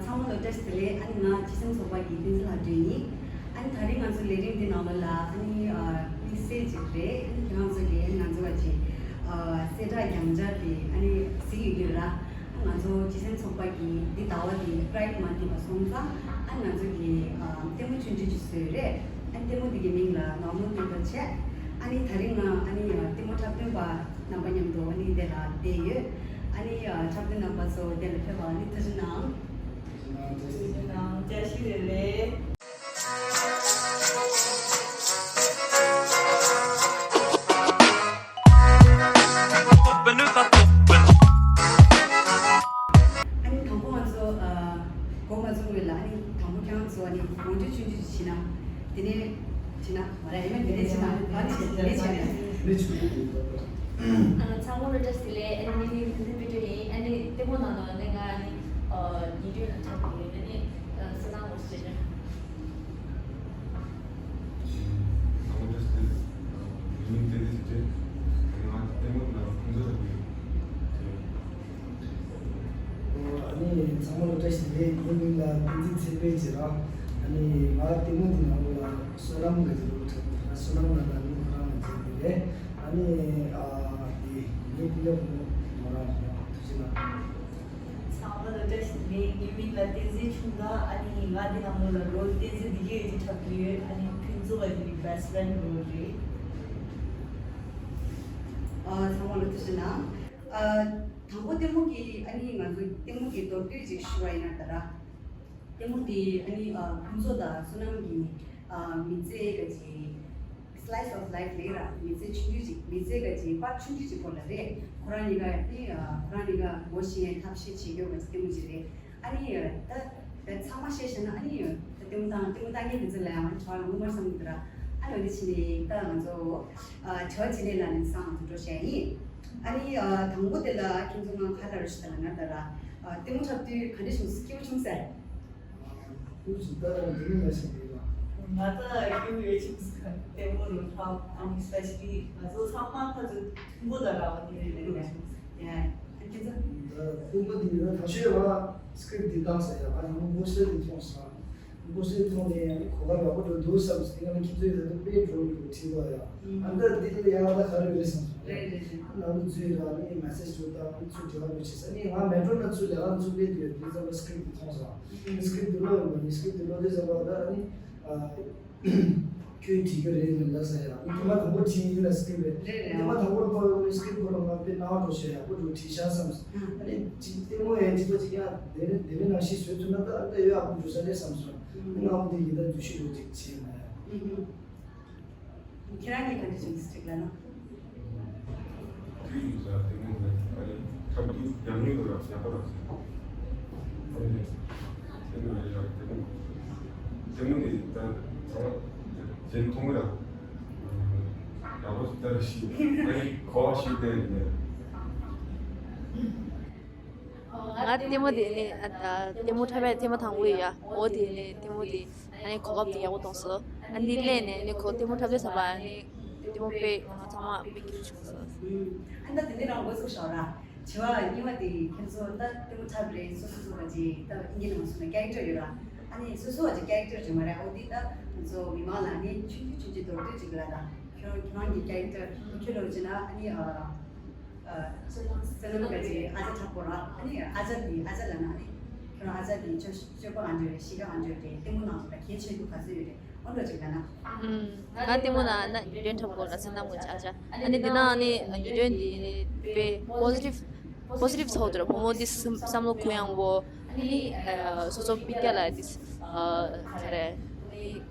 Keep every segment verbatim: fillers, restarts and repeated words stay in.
ཚང་མ་ལ་བཀྲ་ཤིས་བདེ་ལེགས། ཨ་ནི་ང་སྤྱི་སེམས་ཚོགས་པ་གི་བསྟན་འཛིན་ལྷ་སྒྲོན་ཡིན། ཨ་ནི་དེ་རིང་ང་ཚོ་ལས་རིམ་འདི་ནང་ལོགས་ལ་ཨ་ནི་ཨ་དམིགས་བསལ་ཅིག་རེད། ཨ་ནི་ཁྱེད་རང་ཚོ་གིས་ང་ཚོ་བ་ཅིག་ཨ་གསལ་བསྒྲགས་རྒྱང་བསྒྲགས་དེ་ཨ་ནི་གཟིགས་ཡོད་ཀྱི་ར། ཨ་ང་ཚོ་སྤྱི་སེམས་ཚོགས་པ་གི་འདི་ཟླ་བ་འདི་Pride Month་ཡིན་པ་སོང་ཙང་ཨ་ང་ཚོ་གི་ཨ་ལྟད་མོ་ཆུང་ཆུང་ཅིག་བཟོས་རེད། ཨ་ལྟད་མོ་འདི་གི་མིང་ལ་ནོར་མོ་སྟོན་པ་བྱས། ཨ་ནི་དེ་རིང་ང་ཨ་ནི་ལྟད་མོ་འཁྲབ་སྟོན་པ་རྣམ་པ་མཉམ་དུ་ཨ་ནི་འདི་ལ་བསྡད་ཡོད། ཨ་ནི་འཁྲབ་སྟོན་རྣམ་པ་ཚོ་འདི་ལ་ཕེབས་པ་ཨ་ནི་ཐུགས་རྗེ་གནང་། བཀྲ་ཤིས་བདེ་ལེགས། ཨ་ནི་དང་པོ་ང་ཚོ་ཨ་འགོ་མ་ཚུགས་སྔོན་ལ་ཨ་ནི་དང་པོ་ཁྱེད་རང་ཚོ་ཨ་ནི་ངོ་སྤྲོད་ཆུང་ཆུང་ཅིག་བྱེད་ན། དེ་ནས་བྱེད་ན་མ་རེད། ཨེ་མ་དེ་ནས་བྱེད་ན་ཨ་ནི་བྱེད་དེ་ནས་བྱེད་ན། ཨ་ཚང་མ་ལ་བཀྲ་ཤིས་བདེ་ལེགས། ཨ་ནི་ངའི་མིང་ལ་ཐུབ་བསྟན་དཔལ་སྒྲོན་ཡིན། ཨ་ནི་ལྟད་མོ་ནང་ནང་ནས་ང་ཨ་ནི་ཨ་ཉིས་སྟོན་ལ་འཁྲབ་ཀྱི་ཡོད། ཨ་ནི་ཨ་བསོད་ནམས་ངོ་སྤྲོད་ཞུ། ཚང་མ་བཀྲ་ཤིས་བདེ་ལེགས། ཨ་ངའི་མིང་བསྟན་འཛིན་ཚེ་བརྟན། ང་ལྟད་མོ་ནང་ལ་ཁོང་ཚོ་འཁྲབ་ཀྱི་ཡོད། ཨ་ནི་ཚང་མ་ལ་བཀྲ་ཤིས་བདེ་ལེགས། ངའི་མིང་ལ་བསྟན་འཛིན་ཚེ་དཔལ་ཟེར་ར། ཨ་ནི་ང་ལྟད་མོ་འདི་ནང་ལོགས་ལ་བསོད་ནམས་དགའ་ཚོར་འཁྲབ་ཡོད་ར། བསོད་ནམས་ལགས་ལ་ནི་ཁོ་རང་ལ་མཇལ་གྱི་རེད། ཨ་ནི་ཨ་འདི་ངའི་སྤུན་ཀྱག་བུ་མོ་མོ་རང་ལ་ཐུགས་རྗེ་གནང་། ཚང་མ་ལ་བཀྲ་ཤིས་བདེ་ལེགས། ངའི་མིང་ལ་བསྟན་འཛིན་ཆུང་བདག་ཨ་ནི་ང་འདི་ནང་ལོགས་ལ་རོལ་བསྟན་འཛིན་བདེ་སྐྱིད་ཡོད་ཀྱི་འཁྲབ་ཀྱི་ཡོད། ཨ་ནི་ཕུན་ཚོགས་ལགས་ཀྱི་best friend རོལ་རེད། ཨ་ཚང་མ་ལ་ཐུགས་རྗེ་གནང་། ཨ་དང་པོ་ལྟད་མོ་གི་ཨ་ནི་ང་ཚོ་ལྟད་མོ་གི་མདོར་བསྡུས་ཅིག་ཞུ་བ་ཡིན་ན་ད་ར། ལྟད་མོ་འདི་ཨ་ནི་ཨ་ཕུན་ཚོགས་དང་བསོད་ནམས་ཀྱི་ཨ་མི་ཚེ་ག་ཅིག slice of life ལབ་ར། མི་ཚེ་ཆུང་ཆུང་ཅིག་མི་ཚེ་ག་ཅིག་པར་ཆུང་ཆུང་ཅིག་སྐོར་ལ་རེད། ཁོ་རང་གཉིས་ཀ་ནི་ཨ་ཁོ་རང་གཉིས་ཀ་ངོ་ཤེས་ཐབས་ཤེས་བྱེད་རྒྱུ་ག་ཅིག་ལྟད་མོ་ཅིག་རེད། ཨ་ནི་ད་ད་ཚང་མ་བཤད་བཤད་ན་ཨ་ནི་ད་ལྟད་མོ་བཏང་ལྟད་མོ་བཏང་མཁན་དེ་ཚོ་ལ་ཡང་དྲི་བ་ལ་ངོ་མ་བསམ་གི་འདུག་ར། ཨ་ནི་འདི་ཕྱི་ནས་ད་ང་ཚོ་ཨ་དྲི་བ་དྲིས་ལན་ལ་ནི་སང་ང་ཚོ་འགྲོ་བཤད་ཡིན། ཨ་ནི་ཨ་དང་པོ་དེ་ལ་ཁྱེད་ཚོ་ང་ཁ་ལ་རུ་ཞིག་ད་ལ་ང་ད་ར་ཨ་ལྟད་མོ་འཁྲབ་དུས་ག་འདྲ་བྱུང་སྐྱིད་པོ་བྱུང་ཟེར། ཁོ་ཚོ་ད་རང་འདི་མི་ལ་ཞིག་རེད་ལ། ང་ད་སྐྱིད་པོ་ཡོད་བྱུང་ཟེར། ལྟད་མོ་རུ་འཁྲབ་ཨ་ནི་especially ང་ཚོ་ཚང་མ་ཁ་ཚོ་མཐུན་པོ་ད་ར་བ་དེ་རེད་རེད་རེད་བྱུང་ཟེར། ཡ། ཁྱེད་ཚོ། ད་ལྟད་མོ་འདི་ཡིན་ན་ད་ཤོད་ང་script འདི་བཏང་ས་ཡ། ང་ཡང་མོ་སེ་འདི་མཐོང་ས། མོ་སེ་མཐོང་ནས་ཡང་གོ་བ་ཡག་པོ་འགྲོ་འདུག་བསམ་སྟེ་ང་ནི་ཁྱེད་ཚོའི་ད་དུང་དཔེ་འགྲོ་འགྲོ་ཁྲིད་པ་ཡ། ཨ་ད་འདི་ལ་ཡང་ད་ག་རེ་རེད་བསམ་སོང་། རེད་རེད་རེད། ང་ཚོ་ཚུར་ལ་ནི་message འགྲོ་ད་ཚུར་འབྲེལ་བ་འགྲོ་བྱེད་ས་ནི་ང་metro ལ་ཚུར་ལ་ང་ཚུར་སླེབས་དུས་འདི་ཙམ་པ་script འདི་མཐོང་ས། script འདི་ཀློག་ཡོང་པ་ནི་script འདི་ཀློག་དུས་ཙམ་པ་ད་ནི། ཁྱོད་བྲིས་ཀྱི་རེད་མི་འདུག་ཟེར་ཡ། མི་དེ་མ་དང་པོ་བྲིས་ཡིན་ལ་script རེད། རེད་རེད། དེ་མ་དང་པོ་ལ་ཕར་script ཁོ་རང་ང་དཔེ་སྣང་བ་འགྲོ་བྱས་ཡག་པོ་འགྲོ་བྲིས་ཤག་བསམ། ཨ་ནི་ཅིག་ལྟད་མོ་ཡང་ཅིག་པ་ཅིག་ཡང་དེ་རིང་དེ་རིང་ནང་བཞིན་བཟོས་ཐུབ་ན་ད་ཨ་ད་ཡོད་ཡག་པོ་འགྲོ་ས་རེད་བསམ་སོང་། ཨ་ནི་ང་འོ་དེ་ཡིན་ད་འདུ་ཤེས་འགྲོ་ཅིག་བྱས་མ་ཡ། ཁྱེད་རང་གིས་ག་འདྲ་བྱུང་ཟེར་ཅིག་ལབ་ན། དུས་ཡིན་ས་དེ་མོ་ནས་ཨ་ནི་འཁྲབ་དུས་ཉམས་མྱོང་དུ་ཡག་པོ་རག་སོང་། དེ་ནས་དེ་མོ་ནས་ཡག་དེ་མོ་དེ་མོ་ནས་ད་ཚང་མ་རྗེས་མཐོང་ཡག་ཡག་པོ་ལྟར་ཞིག་ཨ་ནི་གོ་བ་ཞིག་བསྟན་ནས། ང་ལྟད་མོ་དེ་ནི་ཨ་ད་ལྟད་མོ་འཁྲབ་པའི་ཐེངས་མ་དང་པོ་ཡིན་ཡ། འོ་དེ་ནི་ལྟད་མོ་དེ། ཨ་ནི་གོ་སྐབས་དེ་ཡག་པོ་གཏོང་སོང་། ཨ་ནི་ལས་ནས་ནི་ཁོ་ལྟད་མོ་འཁྲབ་དུས་ཙམ་པ་ཨ་ནི་ལྟད་མོ་དཔེ་ང་ཚང་མ་དཔེ་སྐྱིད་པོ་བྱུང་སོང་། ཨ་ད་དེ་ནི་རང་འགོ་ཚུགས་ཤོག་ར། དྲི་བ་གཉིས་པ་དེ་ཁྱེད་ཚོ་ད་ལྟད་མོ་འཁྲབ་རེད། སོ་སོ་སོ་ག་ཅིག་ད་ཨིན་ཇི་ནང་སོང་ན་character ཡོད་ར། ཨ་ནི་སོ་སོ་ག་ཅིག་character ཅིག་མ་རེད། འོ་དེ་ད་ང་ཚོ་མི་མང་ལ་ནི་ཆུང་ཆུང་ཆུང་ཆུང་མདོར་བསྡུས་ཅིག་ལ་ད་ཁྱོད་ཁྱོད་རང་གི་character ཁྱོད་ལོ་ཅི་ན་ཨ་ནི་ཨ། བསོད་ནམས་བསོད་ནམས་ག་ཅིག་ཨ་ཅག་འཁྲབ་དགོས་ར། ཨ་ནི་ཨ་ཅག་འདི་ཨ་ཅག་ལབ་ན་ཨ་ནི་ཁྱོད་རང་ཨ་ཅག་འདི་སྤྱོད་སྤྱོད་པ་ག་འདྲ་རེད། གཤིས་ཀ་ག་འདྲ་རེད། ལྟད་མོ་ནང་ལ་གལ་ཆེ་རྒྱུ་ག་ཚོད་ཡོད་རེད། འོ་འདྲ་ཅིག་ལབ་ན། ཨུམ། ང་ལྟད་མོ་ནང་ན་ཉེས་སྐྱོན་འཁྲབ་དགོས་ར། བསོད་ནམས་ཀྱི་ཨ་ཅག་ཨ་ནི་འདི་ནང་ཨ་ནི་ཉེས་སྐྱོན་འདི་ནི་དཔེ་positive positive ཚོགས་འདུ་ར། བུ་མོ་འདི་བསམ་བསམ་བློ་གུ་ཡངས་པོ། ཨ་ནི་ཨ་སོ་སོ་སྤུན་ཀྱག་ལ་འདི་ཨ་ག་རེ། ཨ་ནི་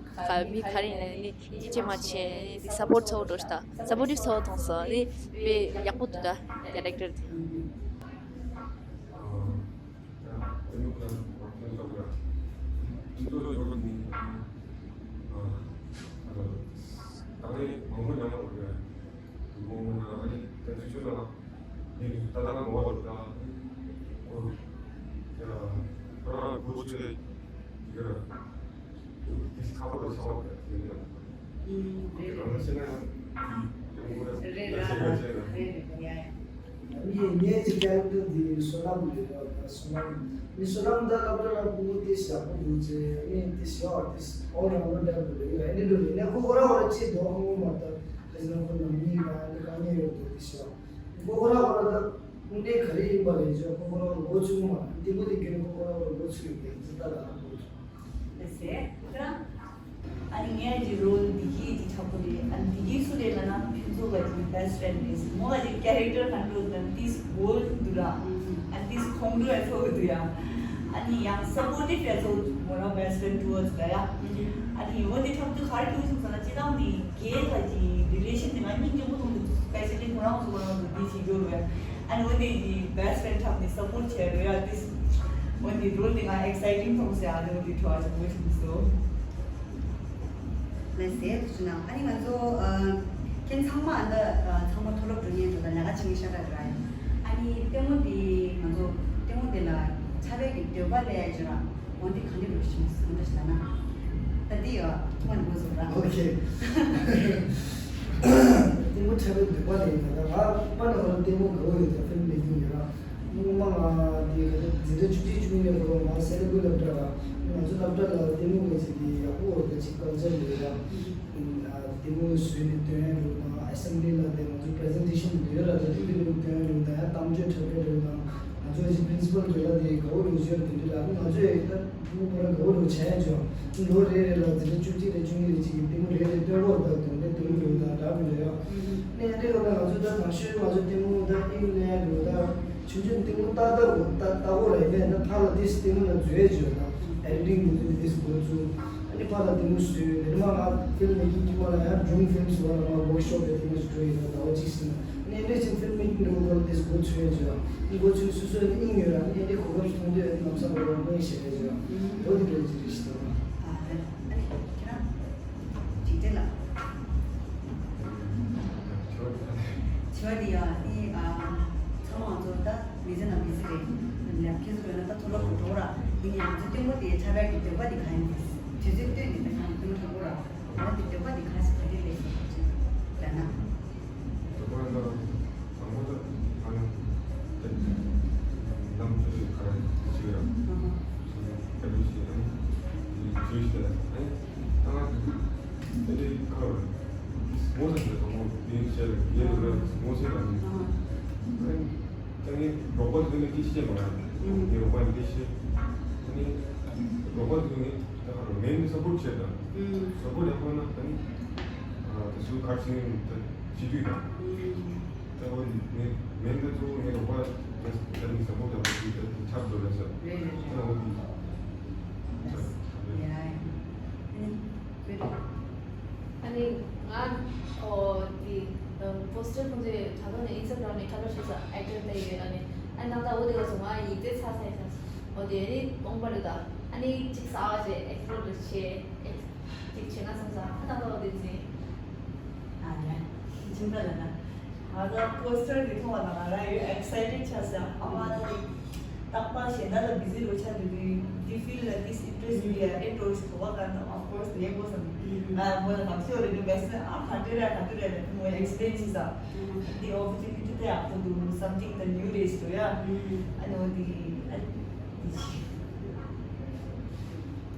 ག་མི་ག་རེ་ཡིན་ན་ནི་སྐྱིད་ཅིག་མ་བྱེད། ཨ་ནི་འདི་support ཚོགས་འགྲོ་ཤི་ད། supportive ཚོགས་མཐོང་སོང་། ཨ་ནི་དཔེ་ཡག་པོ་འདུག་ད་character དེ། ངས་ངའི་ཅིག་character འདི་བསོད་ནམས་རེད་པ། བསོད་ནམས། མི་སུ་རང་ད་སློབ་གྲྭ་ལ་ཕྲུ་གུ་ཏིས་ཡག་པོ་འདུག་ཅེས་ཨ་ནི་ཏིས་ཡོད་ཏིས་ཨོལ་རའུན་ཌར་ཊའིབ་ལ་ཡོད། ཨ་ནི་འགྲོ་ལི་ནས་ཁོ་ཁོ་རང་ཁོ་རང་ཅི་འདུག་ཧང་གོ་མ་ད་ཁ་ཅིག་ན་ཁོ་ནང་མི་ཡིན་པ་ཨ་ནི་དཀའ་ངལ་ཡོད་འདུག་ཏིས་ཡོད། ཁོ་ཁོ་རང་ཁོ་རང་ད་དངོས་གནས་ག་རེ་ཡིན་པ་ལས་ཅོ་ཁོ་ཁོ་རང་མགོ་ཚོས་མ་ལྟད་མོ་དེ་ཁྱོད་ནི་ཁོ་ཁོ་རང་ཁོ་རང་མགོ་ཚོས་ཡོད་པའི་ཙི་ད་ལ་ཧང་གོ་ལེ་སེ་ཁོ་རང་། ཨ་ནི་ངའི་ཀྱི་རོལ་འདི་གི་ཀྱི་ཆག་པོ་རེད། ཨ་ནི་འདི་གི་སུ་རེད་ལབ་ན་ཕུན་ཚོགས་ཀྱི་བེ་སི་ཊི་ཕེན་རེད། མོ་ལ་ཀྱི་ཀེ་རེག་ཊར་ཧན་འགྲོ་དང་ཏིས་བོལ་འདུག་ར། ཨ་ཏིས་ཁོང་ཁྲོ་ཨེ་ཚོགས་འདུག་ཡ། ཨ་ནི་ཡང་སབ་པོར་ཊིབ་ཨེ་ཚོགས་འདུག་མོ་རང་བེ་སི་ཊི་ཕེན་ཊུ་ཝར་ཌི་སི་ལ་ཡ། ཨ་ནི་འོ་དེ་ཁྲབ་ཏུ་ག་རེ་ཐུག་སོང་ཟེར་ན་སྤྱི་བཏང་ནི་རྒྱའི་ལ་ཀྱི་རི་ལེ་ཤན་དེ་ང་སྙིང་རྗེ་མོ་མཐོང་འདུག་སྤེ་ཤ་ལི་ཁོ་རང་ཚོ་ཁོ་རང་ཚོ་འདི་བྱེད་རྒྱུ་རེད། ཨ་ནི་འོ་དེ་གི་བེ་སི་ཊི་ཕེན་ཁྲབ་ནི་སབ་པོར་ཊི་བྱས་རེད་ཡ། ཏིས་འོ་དེ་རོལ་དེ་ང་ཨེག་སའི་ཊིང་མཐོང་ཟེར། ཨ་ནི་འོ་དེ་ཁྲོ་ཨ་ཅག་མོ་ཞིག་འདུག་སོ། ལགས་སེ་དུ་ཆུ་ན་ཨ་ནི་ང་ཚོ་ཨ་ཁྱེད་ཚང་མ་ཨ་འདི་ཨ་ཚང་མ་མཐོ་སློབ་འགྲོ་མཁན་ཚོ་དང་ལས་ཀ་བྱེད་མཁན་ཤ་སྟག་རེད། ཨ་ནི་ལྟད་མོ་འདི་ང་ཚོ་ལྟད་མོ་འདི་ལ་འཁྲབ་པའི་གི་འདོད་པ་སླེབས་ཡ་ཅིག་ར་འོ་འདི་ག་འདྲ་རུ་ཞིག་སོང་འདྲ་ཞིག་ལ་ན་ད་འདི་ཡ་ཐུག་མ་འགོ་བཟོ་ར། ཨོ་ཁེ། ལྟད་མོ་འཁྲབ་པའི་འདོད་པ་ལེན་ན་ད་ང་པ་ན་ང་ལྟད་མོ་དགའ་བོ་ཡོད་ཀྱང་ཕིལམ་མེ་ཀིང་ཡོད་ར། སྔོན་མ་ང་དེ་ག་ཚོད་འཛིན་གྲྭ་བཅུ་གཅིག་བཅུ་གཉིས་ནས་ཁོ་རང་ང་སེ་ལ་ཀུ་སློབ་གྲྭ་ལ་ང་ཚོ་སློབ་གྲྭ་ལ་ལྟད་མོ་གི་ཅིག་དེ་ཡག་པོ་འོ་ད་ཅིག་ཀལ་ཅར་ཡོད་ཡ། ལྟད་མོ་བཟོས་ནས་སྟོན་ཡ་རེད་དང་ཨེ་སེམ་བྷི་ལི་ལ་དེ་ང་ཚོ་པི་རི་ཟེན་ཊེ་ཤན་ཡོད་ཡ་ལ་དེ་དེ་ནས་སྟོན་ཡ་རེད་དང་ཡ་གཏམ་བརྗོད་འཁྲབ་ཡ་རེད་དང་ང་ཚོ་ཅིག་པི་རིན་སི་པལ་དེ་ལ་དེ་དགའ་བོ་ཡོད་ཅོ་དེ་འདྲ་ལ་ང་ཚོ་ཡ་ད། ཕྲུ་གུ་ཁོ་རང་དགའ་བོ་འདྲ་བོ་བྱས་ཡ་ཅིག་ཡང་ལོ་རེ་རེ་ལ་འཛིན་གྲྭ་བཅུ་གཅིག་ནས་བཅུ་གཉིས་རེ་གཅིག་གི་ལྟད་མོ་རེ་རེ་སྟོན་དགོས་རེད་པ། དེ་འདྲ་ལྟད་མོ་འདྲ་བོ་དང་འདྲ་མི་འདྲ་ཡང་། ཨ་ནི་ཨ་འདྲའི་སྐབས་ལ་ང་ཚོ་ད་ནང་ཆོས་ང་ཚོ་ལྟད་མོ་ད་ཨིན་ལས་འདྲ་བོ་ད་ཆུང་ཆུང་ལྟད་མོ་ཏག་ཏག་གོ་ད་ལྟ་བོ་ལ་ཡིན་ནའི་ད་ཕར་ལ་ཏིས་ལྟད་མོ་ལ་འཛུལ་ཡ་ཅིག་ཡོད་ན་ཨེ་ཌི་ཊིང་གི་འཛུལ་ཏིས་འགོ་བཙུགས། ཨ་ནི་ཕར་ལ་ལྟད་མོ་བཟོས་དེ་ནས་མ་ང་ཕིལམ་མེ་ཀིང་དཀྱུས་མ་ལ་ཡང་སྒྲུང་ཕིལམ་ཟེར་བ་ལ་མ་ཝོག་ཤོབ་དེ་ལྟད་མོ་ཞིག་འགྲོ་ཡིན་ན་ཟླ་བ་གཅིག་ཟིན་ན། ཨ་ནི་ཨེ་འདྲ་ཅིག་ཕིལམ་མེ་ཀིང་འདྲ་བོ་ལ་ཏིས་འགོ་ཚུགས་ཡ་ཅིག་ཡང་འགོ་ཚུགས་སོ་སོ་ཡང་སྙིང་ཡོད་ར། ཨ་ནི་ཨེ་འདྲའི་གོ་སྐབས་ཤིག་མཐོང་དུས་ཨ་ནི་ལམ་སང་ཁོ་རང་མངོན་ཤེས་རེད་ཅོ། འོ་དེ་འདྲ་ཅིག་རེད་ཤི་ཏོ། ཨ་ལས། ཨ་ནི་ཁྱེད་རང་འཇིག་རྟེན་ལ། དྲི་བ་འདི་ཡང་ཨ་ནི་ཨ་ཚང་མ་ང་ཚོ་ད་མི་ཚེ་ནང་མི་ཚེ་རེད། ལས་ཁྱེད་ཚོ་ཡོད་ན་ད་མཐོ་སློབ་ཏུ་འགྲོ་ར། ཡིན་ཡང་ང་ཚོ་ལྟད་མོ་དེ་འཁྲབ་པའི་གི་འདོད་པ་འདི་གང་ཡིན། དུས་ཚོད་བཏོན་ནས་ད་གང་ལྟད་མོ་འཁྲབ་དགོས་ར། ང་དེ་འདོད་པ་འདི་གང་ཞིག་ག་འདྲ་ལས་ལ་ན། དང་པོ་ད་ང་ནི་ནམ་ཚོད་ག་རེ་ཞིག་ར། ཨ་ཧ། སྐད་ཆ་ཞིག་ཨ་ནི་བརྗོད་ཤེས་ཨ་ནི་ད་ང་དེ་ཁ་ར་ངོ་ཚ་ཞིག་དང་པོ་དེ་བྱས་ལ་ཡེ་རུ་ར་ངོ་ཚ་ལ་ནི་ཨ་ནི་ད་ངའི་རོགས་པ་དེ་ནི་སྐད་ཆ་བཤད་མ་ར་ངའི་རོགས་པ་ནི་སྐད་ཆ་ཨ་ནི་རོགས་པ་དེ་ནི་ད་ཁ་ར་མེན་སབ་པོར་ཊི་བྱས་ད་སབ་པོར་ཊི་ཡག་པོ་ན་ད་ནི་ད་སུ་ཁར་ཆེན་ད་བྱེད་དུས་ད། ད་འོ་ནི་མེན་ད་ཚོ་ངའི་རོགས་པ་ད་ནི་སབ་པོར་ཊི་ཡག་པོ་ཞིག་ད་ཆགས་འགྲོ་རེད་ཟེར། རེད་རེད་ད་རེད། འོ་དེ་ཡ་ཡ། ཨ་ནི་ང་ཨོ་དེ་པོ་སི་ཊར་ཁོང་ཚོས་དྲ་ཐོག་ནས་ཨིན་སི་ཊ་གྷ་རམ་ནས་ཁ་ལོ་ཞུ་ས་ཨེག་ཊར་ད་ཡི་རེད། ཨ་ནི་ཨ་ནི་ད་ལྟ་འོ་དེ་ག་སོང་ང་ཡིག་ཚད་ཚ་ཚ་ཡིན་ས་འོ་དེ་ཨ་ནི་སྟོང་པ་རེད། ད་ཨ་ནི་གཅིག་གསར་བ་བྱས་ཨེག་སི་པི་ལོར་བྱས་གཅིག་བྱས་ན་བསམ་ས་ཨ་ད་ད་འོ་དེ་ཚེ། ཨ་ལས། ཁྱིམ་ཚང་ལ་ན། ང་ཚོ་པོ་སི་ཊར་འདི་མཐོང་བ་དང་ང་རང་ཡོད་ཨེག་སའི་ཊེཌ་ཆགས་སོང་། ཨ་མ་ལགས་ཀྱིས་རྟག་པར་གཞན་དག་ལ་བི་ཛི་རུ་ཆགས་འདུག་དུས། Do you feel like this interest me? ཨེ་འགྲོ་ཞིག་གོ་བ་ག་འདུག Of course ལས་དགོས་བསམ། ཨ་མོ་ལ་གང་ཤེས་རེད་འདུག་བས་ཨ་ག་འདྲ་རེད་ག་འདྲ་རེད་ལབ་མོ་ཨེག་སི་པི་ལེན་བྱས་ས། འདི་ཨོ་པོར་ཅུ་ནི་ཊི་དེ་ཡག་པོ་འདུག Something the new རེད་ཟེར་ཡ། ཨ་ནི་འོ་འདི་ཨ་འདི་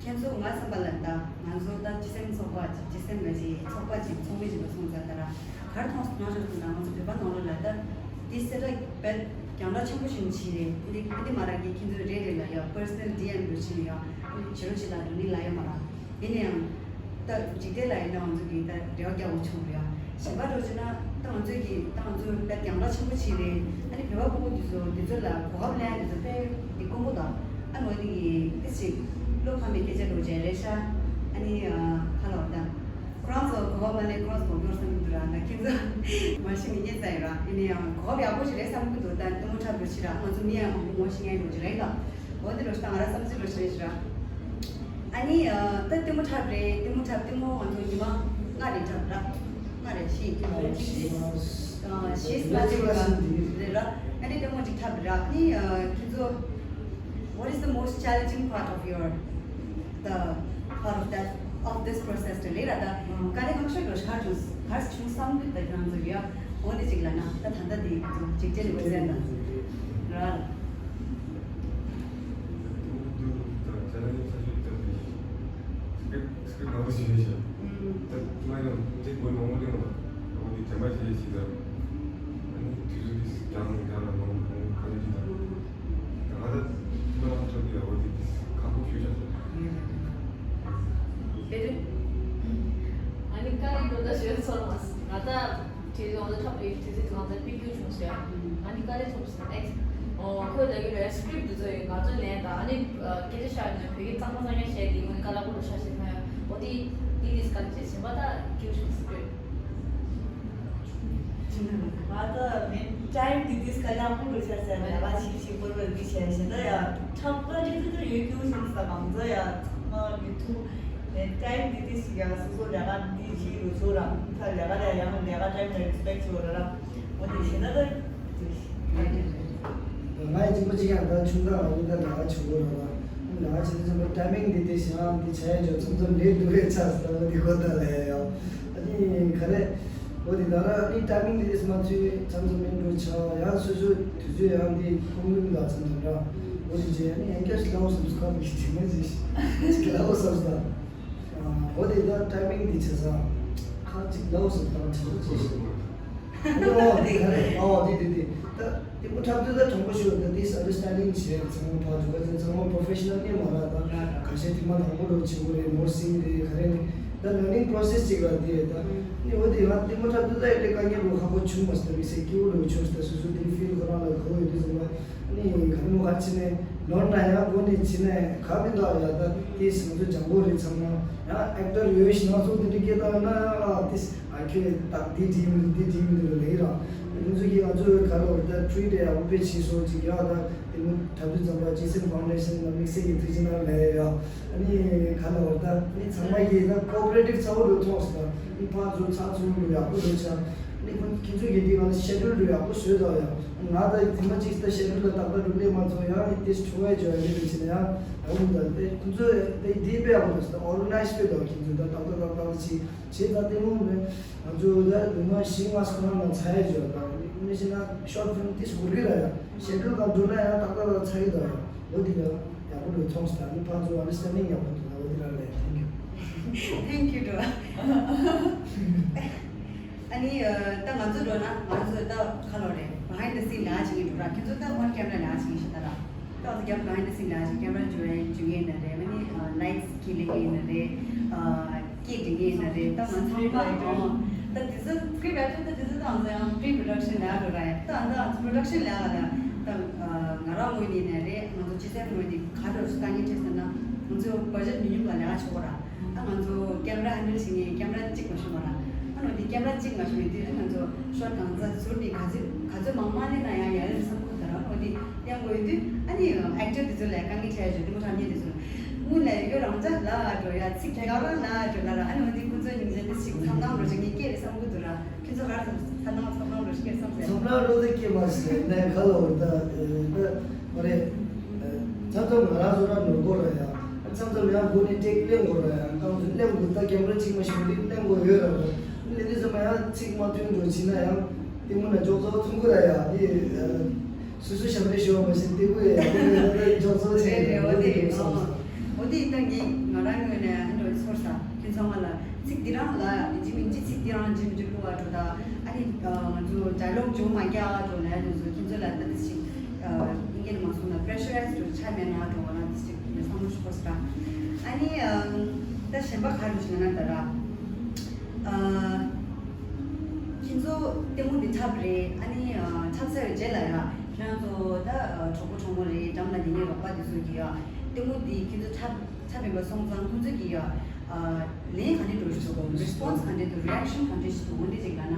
ཁྱེད་ཚོ་ང་བསམ་པ་ལ་ད་ང་ཚོ་ད་སྤྱི་སེམས་ཚོགས་པ་ཅིག་སྤྱི་སེམས་ལ་ཅིག་ཚོགས་པ་ཅིག་ཚོགས་མི་ཅིག་ལ་སོང་ཙང་ད་ར་གར་མཐོང་སྣང་ཆོག་སོང་ད་ང་ཚོ་བོད་པ་ནང་ལོགས་ལ་ད་འདི་གསལ་བསྒྲགས་དཔེ་རྒྱང་ཐག་ཆེན་པོ་ཞིག་བྱས་རེད། འདི་འདི་མ་ར་གི་ཁྱེད་ཚོ་རེ་རེ་ལ་ཡ་པར་སོ་ནལ་ཌི་ཨེམ་རུ་ཕྱིན་ཡ་བྱེད་རོགས་བྱེད་ལ་འགྲོ་ནི་ལ་ཡ་མ་ར། ཡིན་ན་ཡང་། ད་འཇིག་རྟེན་ལ་ཡིན་ན་ང་ཚོ་གིས་ད་འབྲེལ་བ་རྒྱག་དགོས་བྱུང་རེད་ཡ། གཞན་པ་འགྲོ་བྱས་ན་ད་ང་ཚོས་ཀྱིས་ད་ང་ཚོ་ད་རྒྱང་ལྟ་ཆེན་པོ་བྱས་རེད། ཨ་ནི་བོད་པ་ཕྲུ་གུ་འདི་ཚོ་འདི་ཚོ་ལ་གོ་སྐབས་ལེན་ཡ་འདི་ཚོ་དཔེ་འདི་དཀོན་པོ་དང་། ཨ་ནི་འོ་དེ་གིས་ཏི་ཞིག་བློ་ཕམ་པའི་སྐད་ཆ་འགྲོ་བྱས་རེད་ཤག་ཨ་ནི་ཁ་ལོ་ད་ཁོ་རང་ཚོ་གོ་སྐབས་མ་ལེན་ཁོ་རང་ཚོ་གོ་སྐབས་བསམ་གྱི་འདུག་ར། ད་ཁྱེད་ཚོ་མ་ཤི་མི་ཉེས་ས་ཡིན་ར། ཡིན་ན་ཡང་གོ་སྐབས་ཡག་པོ་ཞིག་རེད་བསམ་གྱི་འདུག་ད་ལྟད་མོ་འཁྲབ་འགྲོ་ཕྱིར་ར་ང་ཚོ་མི་ཡང་མང་པོ་ངོ་ཤེས་མཁན་འགྲོ་གི་རེད་ད། འོ་དེ་འགྲོ་ཞིག་ད་ང་ར་བསམ་ཚུལ་འགྲོ་ཞིག་རེད་ཤག་ཨ་ནི་ད་ལྟད་མོ་འཁྲབ་རེད། ལྟད་མོ་འཁྲབ་ལྟད་མོ་ང་ཚོ་ཉི་མ་ལྔ་རེ་འཁྲབ་ར། ལྔ་རེ་བཞི་བཞི་བཞི་ལྔ་རེ་རེད་ར། ཨ་ནི་ལྟད་མོ་ཅིག་འཁྲབ་ར། ཨ་ནི་ཁྱེད་ཚོ། What is the most challenging part of your, the part of that, of this process དེ་ལས་ར་ད་དཀའ་ལས་ཁག་ཤོས་འགྲོ་ཤར་བྱུང་གར་བྱུང་བསམ་གྱི་ད་ཁྱེད་རང་ཚོ་ཡ། འོ་དེ་ཅིག་ལ་ན་ད་ད་ལྟ་དེ་ཅིག་ཅེ་ལི་བ་ཟན་ད་ར། ཁག་པོ་ཞིག་རེད་ཤག་ད་ང་ཡང་དེ་སྒོ་མང་པོ་ལེན་པ། ང་འོ་དེ་དྲན་པ་བྱེད་ཞིག་དང་། ཨ་ནི་དུས་ཚོད་དེ་རྒྱང་རྒྱང་ལ་མང་པོ་ག་ལེ་ཅི་དང་། ད་ང་ད་ཐུག་ལ་ཁ་ཐོག་དེ་འོ་དེ་ཁག་པོ་ཞིག་ཤག་དེ་རེད། ཨ་ནི་དཀའ་ལས་འགྲོ་ད་ཞོལ་ཚོར་མ་སོང་ང་ད། དེ་ཡོང་ད་ཐོབ་པའི་དུས་ཚོད་དེ་ང་ཚོ་སྤེལ་རྒྱུ་བྱུང་ཟེར། ཨ་ནི་དཀའ་ལས་ཐོབ་ཟེར་ཨེ། ཨོ་ཁོས་ལབ་ཀྱི་རེད། སི་ཀྲིབ་དེ་ཚོ་ཡིན་ང་ཚོ་ལན་དང་ཨ་ནི་སྐད་ཆ་བཤད་ནས་བོད་ཡིག་གཙང་མ་གཙང་རྐྱང་བཤད་དེ་དངོས་གནས་དཀའ་ལས་ཁག་པོ་རུ་ཤག་ཟེར་ཁོས། འོ་དེ་དེ་དེ་དཀའ་ལས་བྱས་ཟིན་པ་ད་སྐྱིད་བྱུང་ཟེར། ང་ཚོ་མི་ཊའིམ་དེ་དུས་སྐད་ཆ་ཕུ་རུ་ཤ་ཟེར་ནས་ལ་ཞིབ་ཞིབ་པོ་རུ་འདི་བྱས་ཤིང་ད་ཡ་ཁྲག་པ་རི་ཏུ་ཏུ་ཡོད་རྒྱུ་བྱུང་ས་མང་ཚོ་ཡ་ཚང་མ་མི་ཐུག་ནས་ཊའིམ་དེ་དུས་ཤིག་ཡ་སོ་སོ་ལས་ཀ་འདི་བྱེད་རུ་ཚོ་ར་ཁ་ལས་ཀ་ལས་ཡང་ལས་ཀ་ཊའིམ་ལ་རེ་སི་པེག་བྱེད་ར་ར་འོ་དེ་བྱེད་ན་ད་དུ་ཤིག་ང་ཡི་གཅིག་པོ་གཅིག་ཡང་ད་ཆུང་ད་རང་ཉིད་ད་ལས་ཀ་བྱེད་དགོས་ར་ར་ལས་ཀ་བྱེད་དུས་ཚང་མ་ཊའིམ་མིང་འདི་དེ་བྱེད་ཡང་འདི་བྱས་ཡ་འཇོག་མཚམས་མཚམས་ལས་འདུག་རེད་ཆགས་སོང་ད་འོ་དེ་གོ་ད་ལས་ཡ་ཡོ། ཨ་ནི་ག་རེ། འོ་དེ་ད་ར་ཨ་ནི་ཊའིམ་མིང་དེ་མ་ཚུད་མཚམས་མཚམས་མིན་འགྲོ་ཆགས་ཡང་སོ་སོ་དུས་ཚོད་ཡང་འདི་ཁོང་ལུང་ལ་མཚམས་མཚམས་ར། འོ་དེ་རྗེས་ཨ་ནི་ཡང་བསྐྱར་ཞིག་ལའོ་བསམ་སོ་ཁ་མི་ཞིག་ཅིག་མ་ཞིག་ཅིག་ལའོ་བསམ་སོ། འོ་དེ་ད་ཊའིམ་མིང་འདི་བྱས་ས་ཁ་ཅིག་ལའོ་བསམ་སོ་ཁ་ཅིག་ཅིག་ཨོ་དེ་ག་རེ་ཨོ་དེ་དེ་དེ་ད་དེ་མོ་འཁྲབ་དུས་ད་དྲང་པོ་ཞུ་ད་དེ་ཨན་ཌར་སི་ཊན་ཌིང་བྱས་ཚང་མ་ཕར་འགྲོ་ག་ཚང་མ་པོ་རོ་ཕེ་ཤི་ནལ་ནས་མ་ར་ད་ཁ་ཤས་དེ་མ་དང་པོ་འགྲོ་བྱེད་དགོས་རེད་མོ་སིང་རེད་ག་རེ་རེད་ད་ལར་ནིང་པོ་རོ་སེ་སི་ཅིག་ར་དེ་རེད་ད་ནི་འོ་དེ་ང་དེ་མོ་འཁྲབ་དུས་ད་ཨེ་ཏེ་དཀའ་ངལ་འགྲོ་ཁག་པོ་བྱུང་མ་སོང་ད་དམིགས་བསལ་སྐྱིད་པོ་འགྲོ་བྱུང་སོང་ད་སོ་སོ་དེ་ཕིལ་ཁོ་རང་ལ་གོ་ཡོད་དུས་ཙམ་པ་ནི་ག་རེ་མོ་ག་ཕྱི་ནས་ནོར་ན་ཡང་སྒོ་ནས་ཕྱི་ནས་ག་མི་འདུག་ཡ་ད་དེ་སང་ཚོ་ལྗང་གོ་རེད་ཚང་མ་ཡང་ཨེག་ཊར་ཡོད་ཤི་ན་ཚོ་དེ་འདྲ་སྐད་བཏང་ན་ཡང་ཨ་དེ། ཨ་ཁྱོད་ད་འདི་འགྲིག་མི་འདུག་འདི་འགྲིག་མི་འདུག་ལབ་ཀྱི་རེད། ང་ཚོ་གིས་ང་ཚོའི་ག་ལ་བར་ད་ཊི་རི་ཊི་ཡག་པོ་དཔེ་བྱས་སོང་ཅིག་ཡ་ད་དེ་མོ་འཁྲབ་དུས་ཙམ་པ་ཅི་སེམ་ཕའུན་ཌེ་ཤན་ལ་དམིགས་བསལ་གྱི་ཐུགས་རྗེ་གནང་ལབ་ཡ། ཨ་ནི་ག་ལ་བར་ད་ནི་ཚང་མ་གིས་ད་ཀོ་ཨོ་པ་རེ་ཊིབ་ཚ་བོ་འགྲོ་མཐོང་སོང་ད་ནི་ཕར་ཚུར་ཚགས་ཚུད་འགྲོ་ཡག་པོ་འགྲོ་ཆ་ནི་ཁོ་ཁྱེད་ཚོ་གིས་འདི་ང་ལ་ཤེ་ཌུལ་འགྲོ་ཡག་པོ་བཟོས་ད་ཡ། ང་ད་དེ་མ་ཅིག་ད་ཤེ་ཌུལ་ལ་ཏག་ཏག་འགྲོ་སླེབས་མ་ཐུབ་ཡ་ནི་དེ་ཆུང་བས་བརྗོད་ཡ་ནི་རེ་བྱས་ན་ཡ་ཡག་པོ་འདུག་ད་དེ་ཁོ་ཚོས་དེ་འདི་དཔེ་ཡག་པོ་འདུག་ད་ཨོར་ག་ནའི་ཛི་དཔེ་འདུག་ཁྱེད་ཚོ་ད་ཏག་ཏག་ཏག་ཏག་ཅིག་བྱས་ད་ལྟད་མོ་རེད། ང་ཚོ་ད་ཉི་མ་བཞི་ལྔ་ཙམ་ནང་ཚར་ཡ་བྱོས་ད་མི་ཤེས་ན་ཤོར་ཕིལམ་ཏིས་འགུར་གི་ར་ཡ་ཤེ་ཌུལ་གང་འགྲོ་ན་ཡང་ཏག་ཏག་ཏག་ཚར་གི་འདུག་ཡ། འོ་དེ་ཡ་ཡག་པོ་རུ་མཐོང་སོང་ད་ནི་ཕར་ཚུར་ཨན་ཌར་སི་ཊན་ཌིང་ཡག་པོ་འདུག་འོ་དེ་ར་རེད། ཐེང་ཀིའུ། ཐེང་ཀིའུ་འགྲོ། ཨ་ནི་ད་ང་ཚོ་འགྲོ་ན་ང་ཚོ་ད་ཁ་ལོ་རེད། བྷ་ཧའིན་ཌི་སིན་ལས་ཀ་བྱེད་མཁན་འགྲོ་ར་ཁྱེད་ཚོ་ད་ཨོན་ཀེམ་ར་ལས་ཀ་བྱེད་མཁན་ཞིག་ད་ར། ད་ང་ཚོ་རྒྱབ་བྷ་ཧའིན་ཌི་སིན་ལས་ཀ་བྱེད་ཀེམ་ར་འཇུ་ཡ་འཇུ་མཁན་ཡིན་ན་རེད། ཨ་ནི་ལའི་ཊི་སི་ཁྱེར་ལེན་མཁན་ཡིན་ན་རེད། སྐད་འདྲེན་མཁན་ཡིན་ན་རེད། ད་ང་ཚོ་ཚང་མ་ཨོ་ད་དེ་ཚོ་སི་ཀི་རིབ་རའི་ཊར་ད་དེ་ཚོ་ད་ང་ཚོ་ཡང་པི་རི་པོ་རོ་ཌག་ཤན་ལས་ཀ་འགྲོ་ར་ཡ། ད་ང་ཚོ་པོ་རོ་ཌག་ཤན་ལས་ཀ་ལ་ད་ང་རང་ངོས་ནས་ཡིན་ན་རེད། ང་ཚོ་སྤྱི་ཚོགས་ངོས་ནས་ག་འདྲ་ཞིག་ལྟ་ངན་བྱས་ཟེར་ན་ང་ཚོ་བ་ཇེཊ་ཉུང་ཉུང་ལ་ལས་ཀ་བྱེད་དགོས་ར། ཨ་ང་ཚོ་ཀེམ་ར་ཧན་ཌལ་བྱེད་མཁན་ཀེམ་ར་གཅིག་མ་བྱུང་བ་ར། ཨ་ནོ་དེ་ཀེམ་ར་གཅིག་མ་བྱུང་བའི་དུས་ཨ་ང་ཚོ་ཤོ་ཊི་གང་ཚ་ཟུར་ནས་ག་ཚོད་ག་ཚོད་མང་མང་ལེན་ན་ཡང་ཡག་རེད་བསམ་གི་འདུག་ད་ར། ཨ་ནོ་དེ་ལེན་དགོས་ཡོད་དུས་ཨ་ནི་ཨེག་ཊར་དེ་ཚོ་ལ་དཀའ་ངལ་འཕྲད་ཡ་བྱུང་། དེ་མོ་ཁྲམ་ཉེ་དེ་ཚོ་དངུལ་ལས་ཡོད་རང་ཅག་ལ་འགྲོ་ཡ་ཚིག་ག་རང་ལ་འགྲོ་ལ་ར། ཨ་ནོ་དེ་ཁོ་ཚོ་སྙིང་རྗེ་དེ་ཞིག་མཚམས་ནང་འགྲོ་བྱེད་མཁན་སྐད་རེད་བསམ་གི་འདུག་ར། ཁྱེད་ཚོ་ག་རེ་ཚ་ནང་ཚ་ནང་རོ་ཤི་ཀེར་བསམ་ཟེར། ཚ་ནང་རོ་དེ་སྐྱེ་མ་ཟེར་ནས་ག་ལ་འོ་ད་ད་མ་རེད། མཚམས་མཚམས་ང་རང་ཚོ་ར་ནོར་གོ་ར་ཡ། མཚམས་མཚམས་ཡང་སྒོ་ནས་ཏེག་གླེང་གོ་ར་ཡ། གང་ཚོད་གླེང་གོ་ད་ཀེམ་ར་གཅིག་མ་ཞིག་འདི་གླེང་གོ་ཡོད་ར་ར། ལས་དུས་ཚོད་མ་ཡང་ཚིག་མ་མཐུན་འགྲོ་ཕྱིན་ན་ཡང་ལྟད་མོ་ན་ཅོག་ཙོག་མཐོང་གོ་ར་ཡ། དེ་སོ་སོ་ཞབས་འདྲེན་ཞུ་བ་མ་ཟད་ལྟད་མོ་ཡ་ཡ་ཅོག་ཙོག་བྱས་རེད་རེད། འོ་དེ་རེད། འོ་དེ་ད་ངས་ང་རང་ངོས་ནས་ཨ་འདྲ་ཚོར་ས་ཁྱོད་ཚང་མ་ལ། ཚིག་འདི་རང་ལ་ཡིན་གཅིག་མིན་གཅིག་ཚིག་འདི་རང་ཇི་མི་ཇི་བླུ་བ་འགྲོ་ད། ཨ་ནི་ང་ཚོ་ཌའི་ལོག་ཇོ་མ་རྒྱག་འགྲོ་ལ་ཡ་ང་ཚོ་ཁྱེད་ཚོ་ལ་ད་འདི་ཞིག་ཨིན་སྐད་ནང་མ་སོང་ན་པེ་རེ་ཤ་རའི་ཛི་འགྲོ་ཆ་མེད་ན་འགྲོ་བ་ལ་འདི་ཞིག་ལ་བསམ་བློ་ཞིག་འཁོར་སྲིད་པ། ཨ་ནི་ད་གཞན་པ་ག་རེ་ཞིག་ན་ད་ར། ཁྱེད་ཚོ་ལྟད་མོ་འདི་འཁྲབ་རེད། ཨ་ནི་འཁྲབ་ཚར་བའི་རྗེས་ལ་ཡ་ཁྱེད་རང་ཚོ་ད་གྲོགས་པོ་གྲོགས་མོ་རེད། འགྲམ་ལ་ཉེ་ཉེ་རོགས་པ་འདི་ཚོ་གིས་ཡ་ལྟད་མོ་འདི་ཁྱེད་ཚོ་འཁྲབ། ཚ་བའི་བ་སོང་ཙང་ཁོང་ཚོས་ཀྱིས་ཡ། ལན་ག་འདྲ་འགྲོ་ཞིག་འདུག་རི་སི་པོན་སི་ག་འདྲ་འདུག་རི་ཨེག་ཤན་ག་འདྲ་ཞིག་འདུག་འོ་འདི་ཅིག་ལབ་ན།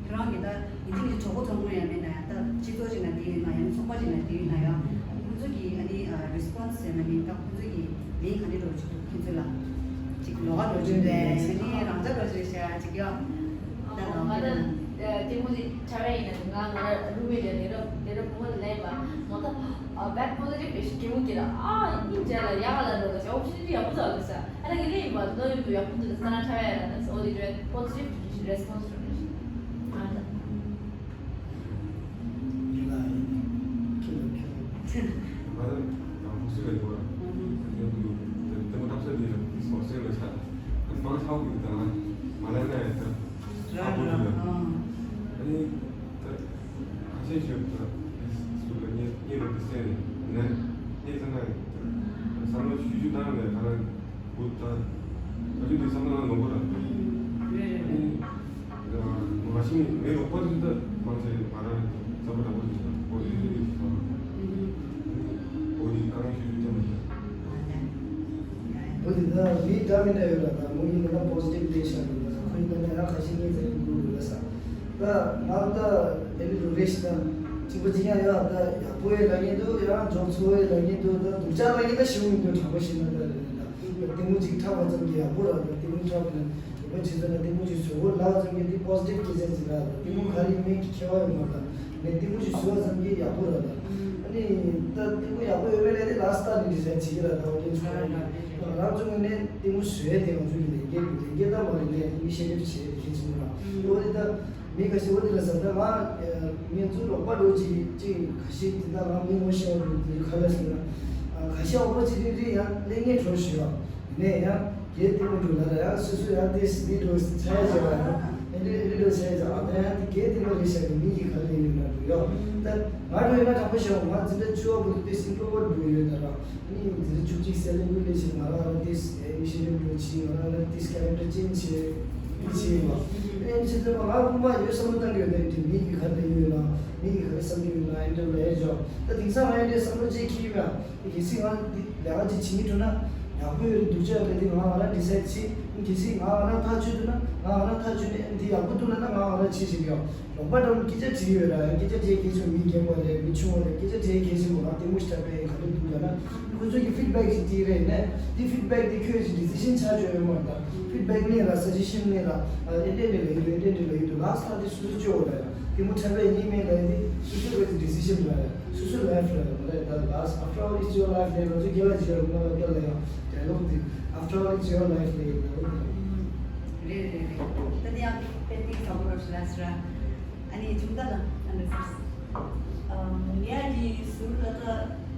ཁྱེད་རང་གིས་ད་ཡིན་གཅིག་མིན་གཅིག་གྲོགས་པོ་ཚོ་དངོས་ཡང་མེད་ན་ཡང་ད་སྤྱི་ཚོགས་ཅིག་ན་དེ་ཡོད་ན་ཡང་ཚོགས་པ་ཅིག་ན་དེ་ཡོད་ན་ཡང་ཁོང་ཚོ་གིས་ཨ་ནི་རི་སི་པོན་སི་ཟེར་ན་མིན་ད་ཁོང་ཚོ་གིས་ལན་ག་འདྲ་འགྲོ་ཞིག་འདུག་ཁྱེད་ཚོ་ལ་ཅིག་ལོགས་ཀ་འགྲོ་རྒྱུ་རེད། ཨ་ནི་རང་ཅག་འགྲོ་རྒྱུ་རེད་ཤག་ཅིག་ཡོད། ད་ང་ལོགས་ཀ་ད་རེད། ལྟད་མོ་དེ་འཁྲབ་ཡ་ཡིན་ན་ང་ང་ར་རུ་མེ་ལ་ལས་རབས་ལས་རབས་བུ་མོ་ལ་ལན་པ་མོ་ད་བེཌ་པོ་ཟི་ཊིབ་རེ་ཞིག་གི་མུ་གི་ར་ཨ་ཡིན་ཇ་ལ་ཡ་ག་ལ་རོ་ལ་ཇ་ཨོ་ཕི་ཤན་དེ་ཡག་པོ་ཚ་ལ་ས་ཨ་ད་གི་ལེ་ཡིན་པ་ནོ་ཡིན་པ་ཡག་པོ་འདུག་ལ་ས་ན་འཁྲབ་ཡ་ཡ་ལ་ན་ས་འོ་དེ་ཇ་པོ་ཟི་ཊིབ་རེ་སི་པོན་སི་རེ་ཞིག་ཨ་ད། ཡིན་ལ་ཡིན། ཁྱོད་ལ་ཁྱོད་ལ། ང་ད་ཡང་ཧུ་སི་ལ་ཡོད་ར། ཡང་དུ་ལྟད་མོ་འཁྲབ་ས་དེ་ཡང་དེ་སོ་སོ་ལ་ཆ། བསམ་བློ་ཞུ་རྒྱུ་དང་ལས་ཁ་རང་བུ་ད་ད་ཅི་འདི་བསམ་བློ་ནང་ལོག་པ་ར། རེད་རེད། ཨ་ནི་ང་ཤི་ནི་ངའི་རོགས་པ་དེ་ད་མང་ཆེ་ང་རང་བསམ་པ་འདྲ་པོ་དེ་ད་འོ་དེ་དེ་དེ་བསམ་བློ་ཨ་ནི་འོ་དེ་ཁ་རང་ཞུ་རྒྱུ་དེ་མ་རེད། འོ་དེ་ད་མི་འདྲ་མི་འདྲ་ཡོད་ར། ད་མོ་ཡིན་ན་པོ་ཟི་ཊིབ་ལས་བཞག་འདུག་ད་ཁོ་ཡིན་ན་ཡང་ཁ་ཤས་ངའི་རྩ་ནས་དགོས་འདུག་ལ་ས། ད་ང་ད་ཨེ་ལི་རུ་རེ་ཞིག་ད་གཅིག་པ་གཅིག་ཡང་ཡང་ད་ཡག་པོ་ཡོད་ལ་ངེས་འདུག་ཡང་འཇོག་ཚོ་ཡོད་ལ་ངེས་འདུག་ད་སྡུག་ཅག་ལ་ངེས་ད་ཞིག་མི་འདུག་དྲང་པོ་ཞིག་ན་ད་རེད་ད་ལྟད་མོ་གཅིག་འཁྲབ་པ་ཙམ་གྱིས་ཡག་པོ་ར། ད་ལྟད་མོ་འཁྲབ་ན་ལྟད་མོ་གཅིག་བཟོ་བོ་ལག་ཙམ་གྱིས་དེ་པོ་ཟི་ཊིབ་སྐད་ཆ་ཅིག་ར། ད་ལྟད་མོ་ག་རེ་ཡིན་མིན་གྱི་ཁྱད་པར་ཡོད་མ་རེད། ད་ངས་ལྟད་མོ་གཅིག་བཟོ་བ་ཙམ་གྱིས་ཡག་པོ་ར། ད་ཨ་ནི་ད་ལྟད་མོ་ཡག་པོ་ཡོད་མེད་ལས་དེ་ལ་སི་ཊ་ནས་ཌི་སའེ་ཌི་བྱེད་ཀྱི་ར། ད་འོ་དེ་ཚོ་ར་ད་ང་རང་ཚོ་ངོས་ནས་ལྟད་མོ་བཟོ་ཡས་དེ་ང་ཚོ་གི་ལས་འགན་འདུག་ལས་འགན་ད་མ་རེད། ངས་ཨི་ནི་ཤི་ཡེ་ཊིབ་བྱས་དེ་གལ་ཆེན་པོ་ར། འོ་དེ་ད། མི་ཁ་ཤས་འོ་དེ་ལ་ཟ་ད་ང་ངས་ཚུར་རོགས་པ་འགྲོ་ཅིག་ཅིག་ཁ་ཤས་དེ་ད་ང་མི་ངོ་ཤེས་པ་འགྲོ་དེ་ཁ་ལ་ཟེར་ན། ཁ་ཤས་འོ་པོ་ཅིག་རིག་རིག་ཡང་ལས་ངན་གྲོ་ཞུ་ཡང་ནས་ཡང་གལ་ཏེ་མོ་འགྲོ་ལ་ཡང་སོ་སོ་ཡང་དེ་སི་མི་འགྲོ་ཆ་ཡ་བྱ་བ་ཡང་ཨེ་འདྲ་ཨེ་འདྲ་འགྲོ་ཆ་ཡ་བྱ་བ་ད་ཡང་དེ་གལ་ཏེ་མོ་རེད་ཤག་གི་མི་གི་ཁ་ལ་ཡོད་ན་འགྲོ་ཡོད་ད་ང་འགྲོ་ཡོད་ན་དྲང་པོ་བཤད་འོང་ང་འཛིན་གྲྭ་བཅུ་བ་བུ་དེ་སིང་ཀློ་བར་འགྲོ་ཡོད་ད་ར། ཨ་ནི་འཛིན་གྲྭ་བཅུ་གཅིག་སེ་ལེན་གུ་ལས་བྱེད་ང་རང་ལ་ཏིས་ཨེ་མི་ཤེས་རིམ་འགྲོ་ཆེ་ང་རང་ལ་ཏིས་ཀེ་རེག་ཊར་ཅེན་ཇི་བྱེད་ཡིན་པ་ཨེ་མི་ཤེས་རིམ་ང་དཔུང་པ་ཡོད་བསམ་བློ་བཏང་གི་ཡོད་ནའི་འདྲ་མི་གི་ག་འདྲ་ཡོད་ན་མི་གི་ག་རེ་བསམ་གི་ཡོད་ན་ཨེ་འདྲ་ལ་ཨེ་འཇོག་ད་དེང་སང་ང་ཨེ་འདྲ་བསམ་བློ་ཅིག་ཁྱེར་ཡོད་ཡ་གལ་སྲིད་ང་འདི་ལས་ཀ་ཅིག་བྱེད་ཀྱི་འགྲོ་ན་ཡག་པོ་ཡོད་རེད་འདུག་ཅག་ལ་འདི་ང་ང་རང་ཌི་སའེ་ཌི་བྱེད་གལ་སྲིད་ང་ང་རང་ཐག་ཆོད་འདུག་ན་ང་ང་རང་ཐག་ཆོད་ནས་འདི་ཡག་པོ་འདུག་ལབ་ན་ང་ང་རང་བྱེད་བཞིན་ཡོད། རོགས་པ་འདྲ་བོ་སྐད་ཆ་དྲིས་ཡོད་ར། སྐད་ཆ་དྲིས་གལ་ཆེན་པོ་མི་རྒན་པ་རེད་མི་ཆུང་བ་རེད་སྐད་ཆ་དྲིས་གལ་ཆེན་པོ་ང་ལྟད་མོ་ཞིག་ལྟ་པས་ག་རེ་འདུག་ལབ་ན་ཁོ་ཚོ་གི་ཕིཌ་བེག་ཅིག་དྲིས་རེད་ནས་དེ་ཕིཌ་བེག་དེ་ཁྱོད་ཀྱི་ཌི་སི་ཤན་ཆགས་ཆོག་ཡོད་མ་རེད་ད། ཕིཌ་བེག་ནས་ར་སི་ཇེ་ཤན་ནས་ར་ཨེ་འདྲས་འདྲས་ལ་ཡིན་འདུག་ཨེ་འདྲས་འདྲས་ལ་ཡིན་འདུག་ལ་སི་ཊ་དེ་སོ་སོ་ཆོག་ར་ཡ་ལྟད་མོ་འཁྲབ་པས་ཡིན་མིན་ལ་ཡིན་དེ་སོ་སོ་གི་ཌི་སི་ཤན་ར་ཡ་སོ་སོ་ལའིཕ་ར་ཡ་མ་རེད་ད། Last after all it's your life ལས་ང་ཚོ་རྒན་ལ་བྱེད་ར་མ་ལ་སྐད་ལ་ཡ་ཌའི་ལོག་དེ་after all it's your life ལས་ཡིན་ད། རེད་རེད་རེད། ད་དེ་ཡང་དཔེ་ཏིག་ཚ་པོ་རོ་ཤི་ལ་སི་ར། ཨ་ནི་ཆུང་ད་ལ་ཨ་ནི་སི་ཨ་ངའི་ཨ་ཅེ་ཟུར་ལ་ད་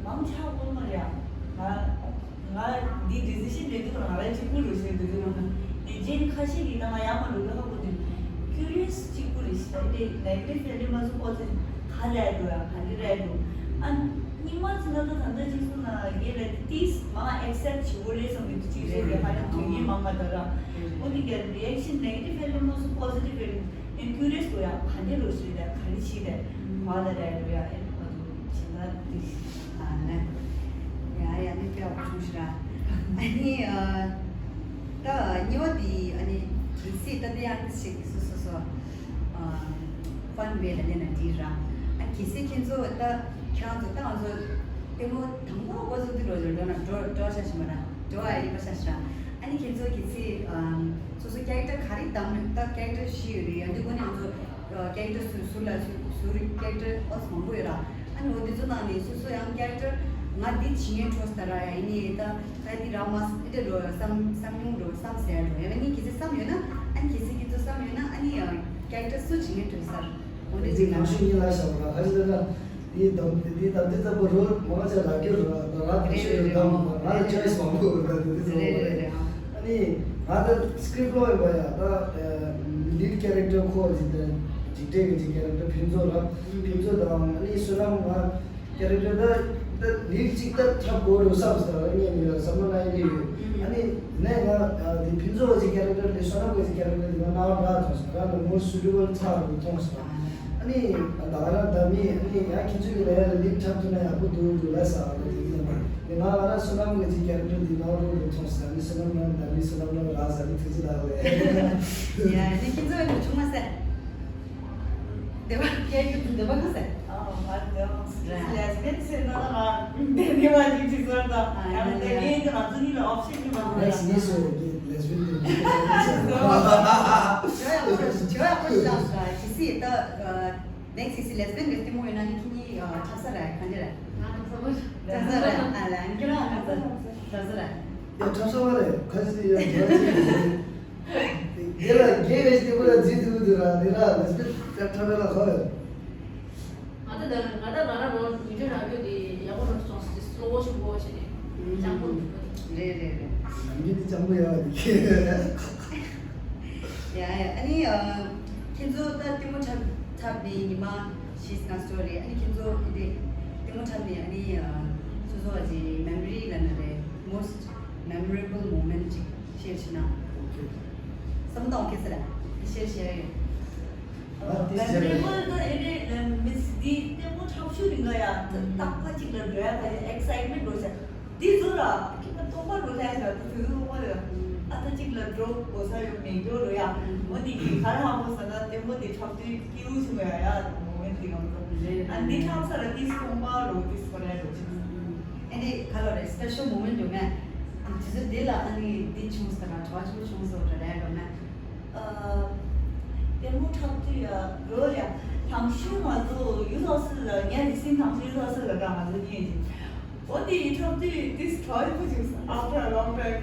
མང་ཆ་དཀོན་མ་རེད། ང་ང་འདི་ཌི་སི་ཤན་ལས་དུས་ང་རང་གཅིག་པུ་རུ་ཤེས་འདུག་དུས་ང་ནས་ཅན་ཁ་ཤས་ཀྱིས་ད་ང་ཡག་མ་འགྲོ་གི་ཧ་གོ་དུས་ཀུ་རི་ཡས་གཅིག་པུ་རེད་ཤི་ད་དེ་ནེ་གེ་ཊིབ་ཕེལ་ལི་མ་སུ་པོ་ཛི་ཊིབ་ག་ལས་འགྲོ་ཡ་ག་འདི་རེད་འགྲོ། ཨ་སྙིང་མ་ཚིག་ན་ད་ད་ལྟ་ཅིག་སུ་ན་རྒན་ལ་ཏིས་མ་ཨེག་སེབ་བྱེད་དགོས་རེད་བསམ་གི་འདུག་ཅིག་ཟེར་གི་ཧ་ཡང་དོན་སྙིང་མང་ག་ད་ར། འོ་དེ་ག་རི་ཨེག་ཤན་ནེ་གེ་ཊིབ་ཕེལ་ལི་མ་སུ་པོ་ཛི་ཊིབ་ཕེལ་ལི་ངས་ཀུ་རི་ཡས་འགྲོ་ཡ་ག་འདི་རུ་ཤི་ད་ག་རི་ཤི་ད་ག་ལ་རེད་འགྲོ་ཡ་ཨེ་ཁོ་ཚོ་བྱེད་ད་དེ། ཨ་ནི། ཡ་ཡ་ནི་དཔེ་ཡག་པོ་བྱུང་ཤག་ར། ཨ་ནི་ཨ། ད་གཉིས་པ་དེ་ཨ་ནི་གལ་སྲིད་ད་དེ་ཡང་ཞིག་སོ་སོ་སོ་ཨ། ཕན་བེ་ལ་ནི་ན་འདི་ར། ཨ་གལ་སྲིད་ཁྱེད་ཚོ་ད་ཁྱེད་རང་ཚོ་ད་ང་ཚོ་ལྟད་མོ་དང་པོ་འགོ་བཙུགས་དུས་འགྲོ་འགྲོ་ན་འགྲོ་འགྲོ་ཤག་ཤི་མ་ར་འགྲོ་ཨ་ཡིན་པ་ཤག་ཤག་ར། ཨ་ནི་ཁྱེད་ཚོ་གལ་སྲིད་ཨ། སོ་སོ་ཀེ་རེག་ཊར་ག་རེ་བདམས་ད་ཀེ་རེག་ཊར་བཞི་ཡོད་རེད་ཡང་འདི་སྒོ་ནས་ང་ཚོ། ཀེ་རེག་ཊར་སུ་སུ་ལ་སུ་སུ་རི་ཀེ་རེག་ཊར་ཨོ་ཙམ་མང་པོ་ཡོད་ར། ཨ་ནི་འོ་འདི་ཚོ་ནང་ནས་སུ་སུ་ཡང་ཀེ་རེག་ཊར་ང་འདི་བྱེད་ངེས་འཕྲོ་སྟ་ར་ཡ་ཡིན་ནི་ད་ད་འདི་ར་མ་ཨི་དེ་འགྲོ་བསམ་བསམ་མྱོང་འགྲོ་བསམ་ཟེར་འགྲོ་ཡ་ཡིན་ནི་གལ་སྲིད་བསམ་ཡོད་ན་ཨ་ནི་གལ་སྲིད་ཁྱེད་ཚོ་བསམ་ཡོད་ན་ཨ་ནི་ཀེ་རེག་ཊར་སུ་བྱེད་ངེས་འཕྲོ་སྟ་འོ་འདི་འདི་ཅིག་ན། ནང་ཤུལ་ཉིན་ལ་བཞག་པ་ར་ཨ་ཅི་ད་ད། དེའི་དམ་དེའི་དམ་དེ་ལྟ་བུ་རོལ་མང་ཆེ་ལག་ཁྱེར་ར་ད་ར་དེ་ཤོད་རེད་དམ་པ་ང་ལ་ཅོའི་སི་མང་པོ་ཡོད་ད་དེ་དེ་ཚོ་རེད་རེད་རེད། ཨ་ནི་ང་ད་སི་ཀི་རིབ་ཀློག་ཡིན་པ་ཡ་ད་ལིཌ་ཀེ་རེག་ཊར་ཁོ་ཅིག་ད་འཇིགས་བྲལ་གི་ཅིག་ཀེ་རེག་ཊར་ཕུན་ཚོགས་ར་ཕུན་ཚོགས་དང་ཨ་ནི་བསོད་ནམས་ང་ཀེ་རེག་ཊར་ད་ད་ལིཌ་ཅིག་ད་འཁྲབ་དགོས་རུ་བསམ་ཟེར་ད་ངས་མི་ལ་བསམ་བློ་ན་ཡི་གེ་ཡོད། ཨ་ནི་ནས་ང་དེ་ཕུན་ཚོགས་ཅིག་ཀེ་རེག་ཊར་དེ་བསོད་ནམས་ཀྱི་ཅིག་ཀེ་རེག་ཊར་དེ་ང་ནང་བ་འདྲ་མཐོང་སོང་ང་ལ་མོར་སུ་ཊེ་བལ་ཚ་རུ་མཐོང་སོང་། ཨ་ནི་ད་ག་རང་ད་མི་ཨ་ནི་ཡང་ཁྱེད་ཚོ་གི་ལ་ཡ་ལ་ལིག་འཁྲབ་ཐུབ་ན་ཡག་པོ་འདུག་འདུག་ལ་ས་ཨ་ནི་དེ་ཡིན་པ་ནི་ང་ང་རང་བསོད་ནམས་ཀྱི་ཅིག་ཀེ་རེག་ཊར་འདི་ནང་རུ་རུ་མཐོང་ས་ཨ་ནི་བསོད་ནམས་རང་ད་མི་བསོད་ནམས་རང་རག་ས་ཨ་ནི་ཐུགས་རྗེ་ཆེ་ལགས་ལས། ཡ་ནི་ཁྱེད་ཚོ་ཡང་བྱུང་མ་ཟད། དེ་བ་ཁྱེད་ཀྱི་དེ་བ་ག་ཟེར། ཨ་ང་ལེ་སི་བི་ཡན་ཟེར་ན་ང་དེ་ནི་བ་ཅིག་ཅིག་ཟེར་ད་ཡང་དེ་ངས་ང་ཚོ་གཉིས་ལ་ཨོབ་ཤན་གྱི་མ་ནེག་སི་ཊི་ངས་ཟེར་གི་ལེ་སི་བི་ཡན་དེ་ཁྱོད་ཡག་པོ་ཁྱོད་ཡག་པོ་ཞིག་ལབ་ས་ཇི་སི་ད། ནེག་སི་ཊི་ལེ་སི་བི་ཡན་གི་ལྟད་མོ་ཡོད་ན་ནི་ཁྱེད་གཉིས་འཁྲབ་ས་རེད་གང་ཅི་རེད། ང་འཁྲབ་ས་མ་རེད། འཁྲབ་ས་རེད་ཨ་ལ་ཁྱེད་རང་འཁྲབ་ས་འཁྲབ་ས་རེད། ཡ་འཁྲབ་ས་མ་རེད་ག་ཅི་ཡ་འཁྲབ་ས་རེད། དེ་ལ་རྒྱལ་བའི་སྟེགས་བུ་ལ་འཛིན་ཐུབ་འདུག་ར་དེ་ལ་ལེ་སི་བི་ཡན་འཁྲབ་པའི་ལ་ཁོ་ཡོད། ང་ད་ང་ད་ང་རང་རོལ་བི་ཌིའོ་རག་རྒྱུ་དེ་ཡག་པོ་རག་སོང་ཟེར་སི་ལོ་བོ་ཤིག་བོ་བྱས་ནས་སྤྱང་པོ་འདུག་རེད་རེད་རེད། ནམ་རྒྱུན་དེ་སྤྱང་པོ་ཡག་པ་འདུག་ཡ་ཡ་ཨ་ནི་ཨ། ཁྱེད་ཚོ་ད་ལྟད་མོ་འཁྲབ་འཁྲབ་ནས་ཉི་མ་བཞི་ལྔ་ཙམ་རེད། ཨ་ནི་ཁྱེད་ཚོ་འདི་ལྟད་མོ་འཁྲབ་ནས་ཨ་ནི་ཨ། སོ་སོ་བ་ཅིག་མེ་མོ་རི་ལ་ན་རེ་most memorable moment ཅིག་ཤེར་བྱེད་ན། ཨོ་ཁེ། བསམ་སྟངས་ཁེ་སི་ར་ཤེར་བྱེད་ཡ་ཡོད། ཨ་ཏི་ཤེར་བྱེད། མེ་མོ་རི་བལ་ཨེ་རེ་མིས་འདི་ལྟད་མོ་འཁྲབ་ཤུགས་རིང་ལ་ཡ་རྟག་པ་ཅིག་ལ་འགྲོ་ཡ་ག་ཡ་ཨེག་སའིཊ་མེན་ཊི་འགྲོ་ཤག་འདི་ཚོ་ལ་ཁྱེད་མ་སྟོང་པ་འགྲོ་ཐལ་ཤག་འདི་ཚོ་སྟོང་པ་རེད། ཨ་ད་ཅིག་ལ་འགྲོ་དགོས་ས་ཡོད་མེད་འགྲོ་རོ་ཡ། འོ་འདི་གི་ག་རེ་ཧ་གོ་ཟེར་ན་ལྟད་མོ་འདི་འཁྲབ་དུས་སྐྱིད་པོ་བྱུང་ཡ་ཡ་མོ་མེན་ཊི་འདི་གང་ཚོ་རེད། ཨ་འདི་འཁྲབ་ས་ལ་ཏིས་སྟོང་པ་རོ་ཏིས་ཁོ་རེ་རོ་ཆེ། ཨ་ནི་ག་ལོ་རེད་སི་པེ་ཤལ་མོ་མེན་ཊི་ཡོད་མེད། དུས་ཚོད་འདི་ལ་ཨ་ནི་འདི་བྱུང་ཟེར་ན་གྲོགས་ཆེན་པོ་བྱུང་ཟེར་བ་རེད་ཡོད་མེད། ལྟད་མོ་འཁྲབ་དུས་ཡ་རོ་ཡ་དང་ཤུལ་ང་ཚོ་ཡུ་ཐོག་སི་ལ་ངས་འདི་སིན་དང་ཤུལ་ཡུ་ཐོག་སི་ལ་ད་ང་ཚོ་གཉིས་ཀྱིས། འོ་དེ་ཡིན་འཁྲབ་དུས་this joyful things after a long time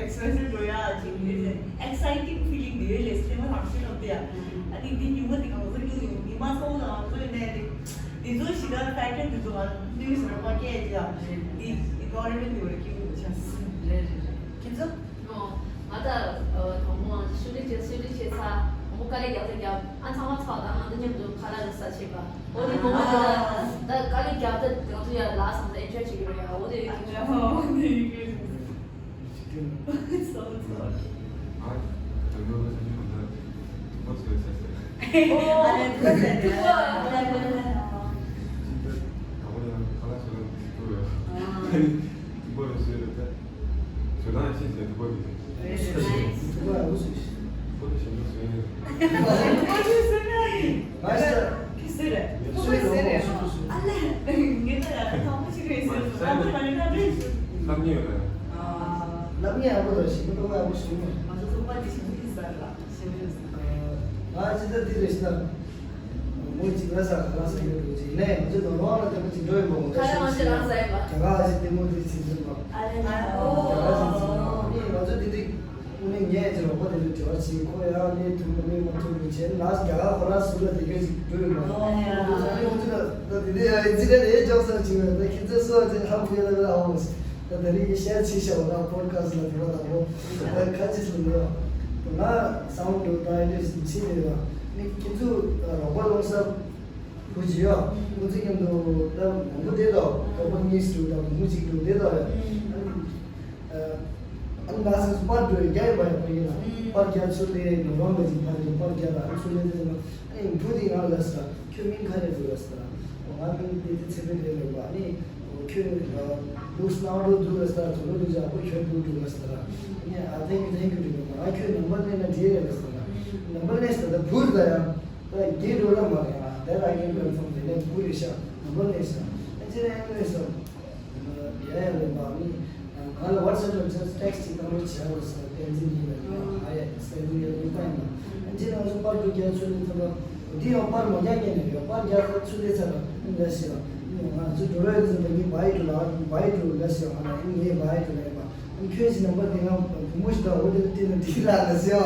excited to ཡ་ཅིག་ཡོད་ལས་exciting feeling དེ་ཡོད་ལས་སེམས་ལ་ཞིག་འཁྲབ་དུས་ཡ། ཨ་ནི་འདི་ཉི་མ་འདི་གང་ཚོད་ཀྱི་ཡོད་ཉི་མ་སོང་ཙང་ང་ཚོ་ཡིན་ནའི་དེ་འདི་ཚོ་ཞིག་ལ་factor འདི་ཚོ་ང་news ར་མ་སྐད་ཅིག་ཡ་འདི་environment འདི་བར་སྐྱིད་པོ་ཆགས་སོང་། རེད་རེད་རེད། ཁྱེད་ཚོ། ང་ད་དང་པོ་ཤུ་ཊིང་བྱས་ཤུ་ཊིང་བྱས་ཚར་དང་པོ་དཀའ་ལས་རྒྱབ་ད་རྒྱབ་ཨ་ཚང་མ་ཚོགས་དང་ང་ཚོ་མཉམ་དུ་ཁ་ལག་རེ་ཟ་བྱེད་པ། འོ་དེ་མོ་མོ་ད་ད་དཀའ་ལས་རྒྱབ་ད་ང་ཚོ་ཡ་ལ་སང་ད་ཨེན་ཇོའི་བྱེད་ཀྱི་རེད་ཡ། འོ་དེ་ཡོད་ཀྱི་རེད། སོ་སོ། ཞེ་དྲག་ཡིན་ཟེར་ཐུག་པ་རེད། ཐུག་པ་ཡག་པོ་བཟོས་ཤིག་ཐུག་པ་ཞེ་པོ་བཟོས་ཡིན། མ་ཤེས། ཁྱི་སུ་རེད། ཁྱི་སུ་རེད། ཨ་ལས། ངས་ད་ཡང་ཐང་པོ་ཞིག་རེད་ཟེར་སོང་། ད་ཁོས་ང་ནི་ད་རེད་ཟེར། ལབ་མཁན་ཡོད་ད། ལབ་མཁན་ཡག་པོ་དང་ཞིབ་པོ་ཐུག་པ་ཡག་པོ་བཟོས་མ་རེད། ང་ཚོ་ཐུག་པ་འདི་ཞིག་མི་ཟ་ར་ཞེས་མི་ཟ། ང་ཅི་ད་འདི་རེད་ཟེར། མོ་གཅིག་ལ་ཟ་ག་ལ་ཟ་ཡོད་འགྲོ་ཅིག་ནས་ང་ཚོ་ནོར་ཝེ་ལ་དེ་མོ་ཅིག་འགྲོ་ཡོད་མ་གོ་ཁ་ལ་ང་ཚོ་རང་ཟ་ཡིན་པ། རྒྱ་གར་ཅིག་ལྟད་མོ་དེ་ཅིག་འཛིན་པ། ཨ་རེ་ལ་ཨོ། རྒྱ་གར་ཅིག་འཛིན་པ། ཨ་ནི་ང་ཚོ་དེ་དུས་དངོས་གནས་ངས་ཅིག་རོགས་པ་དེ་ཚོ་དྲི་བ་ཅིག་ཁོ་ཡང་སླེབས་ཐུབ་མ་སླེབས་མ་ཐུབ་མི་བྱས་ལ་རྒྱ་གར་ཁོ་རང་ཟུར་ལ་དེ་གས་ཅིག་འགྲོ་ཡོད་མ་རེད། ཨོ་ཡ། ང་ཚོ་ད་དེ་དུས་ཡང་ཨེ་ཙི་རེད་ཨེ་ཅོག་ས་ཅིག་རེད། ད་ཁྱེད་ཚོ་སུ་བ་ཅིག་ཧ་གོ་ཡ་ལ་ཨོ། ད་ད་རིང་གི་ཤེར་བྱེད་ཤག་པ་ད་པོ་ཌི་ཁ་སི་ཊི་ལ་དེ་བ་དང་པོ་ད་ཁ་ཅིག་སུ་འདུག་ང་སའུན་ཌི་ད་ཨེ་ཏི་ཤི་ད་ནི་ཁྱེད་ཚོ་རོགས་པ་སློང་ས་བུ་ཅི་ཡོད་ཁོང་ཚོ་མཉམ་དུ་ད་མང་པོ་བསྡད་དོ། ད་པོ་གཉིས་སུ་ད་བུ་མོ་གཅིག་ཏུ་བསྡད་དོ་ཡ། ཨ་ནི་ང་སང་སུ་པར་འགྲོ་ཡ་རྒྱ་ཡོད་པ་ཡ་པར་ཡིན་ན་པར་རྒྱ་ཚུར་ལས་ནོར་ཝེ་ལ་ཅིག་ཕ་རེ་པར་རྒྱ་ད་ཨ་ཚུར་ལས་དེ་ན་ཨ་ནི་བུ་དེ་ང་ལ་ལ་ས། ཁྱོད་མིང་ག་རེ་འདུག་ལབ་ཟེར། ང་མིང་དེ་དེ་ཚེ་འཕེལ་རེད་ལབ་པ། ཨ་ནི་ཁྱོད་ལུགས་སྣང་འགྲོ་འདུག་ལབ་ཟེར། དོ་ནོ་འདུག་ཅག་པོ་ཁྱོད་འདུག་འདུག་ལབ་ཟེར། ཨ་ནི་ཨ་ཐེང་གི་ཐེང་གི་འདུག་ལབ་པ། ང་ཁྱོད་ནམ་བར་གནས་ན་འགྲིག་རེད་ལབ་ཟེར། ནམ་བར་གནས་ཟེར་ད་བུར་ད་ཡང་ད་རྒྱས་འགྲོ་ལ་མ་རེད། ང་དེ་ར་རྒྱས་འགྲོ་ཚང་དེ་ནས་བུ་རེད་ཤག་ནམ་བར་གནས་ཟེར། ཨ་ཅེ་རེ་ཨ་ནི་ཟེར། ཡ་ཡ་ལེན་པ་ནི། ང་ལ་ཝ་ཊི་སེབ་ལ་ཇ་སི་ཊི་ཊེག་སི་ཊི་ཅིག་བཏང་རོགས་བྱས་པ་ཟེར། བསྟན་འཛིན་ཡིན་ལ་ཡིན་པ་ཧ་ཡ་བསྟན་འཛིན་ཡ་ལེན་པ་ཡིན་པ། ཨ་ཅེ་ང་ཚོ་པར་འགྲོ་རྒྱ་ཚོད་ལེན་ཐུབ་པ་འདི་ཡང་པར་མ་རྒྱག་མཁན་ནས་ཡོད། པར་རྒྱག་ཚོད་ལེན་ཚར་ལ་ཨ་ནི་ལ་ཤི་ལ་ང་ཚོ་འགྲོ་རོགས་ཡོད་ཚོད་ལ་ངའི་བའི་ཊུ་ལ་བའི་ཊུ་ལ་ཤི་ལ་ང་ལ་ངའི་བའི་ཊུ་ལ་ཡིན་པ། ཨ་ནི་ཁྱོད་ཀྱི་ནམ་བར་དེ་ང་བུ་མོ་ཞིག་དང་འོ་དེ་དེ་ན་དེ་ར་ལ་ཤི་ལ་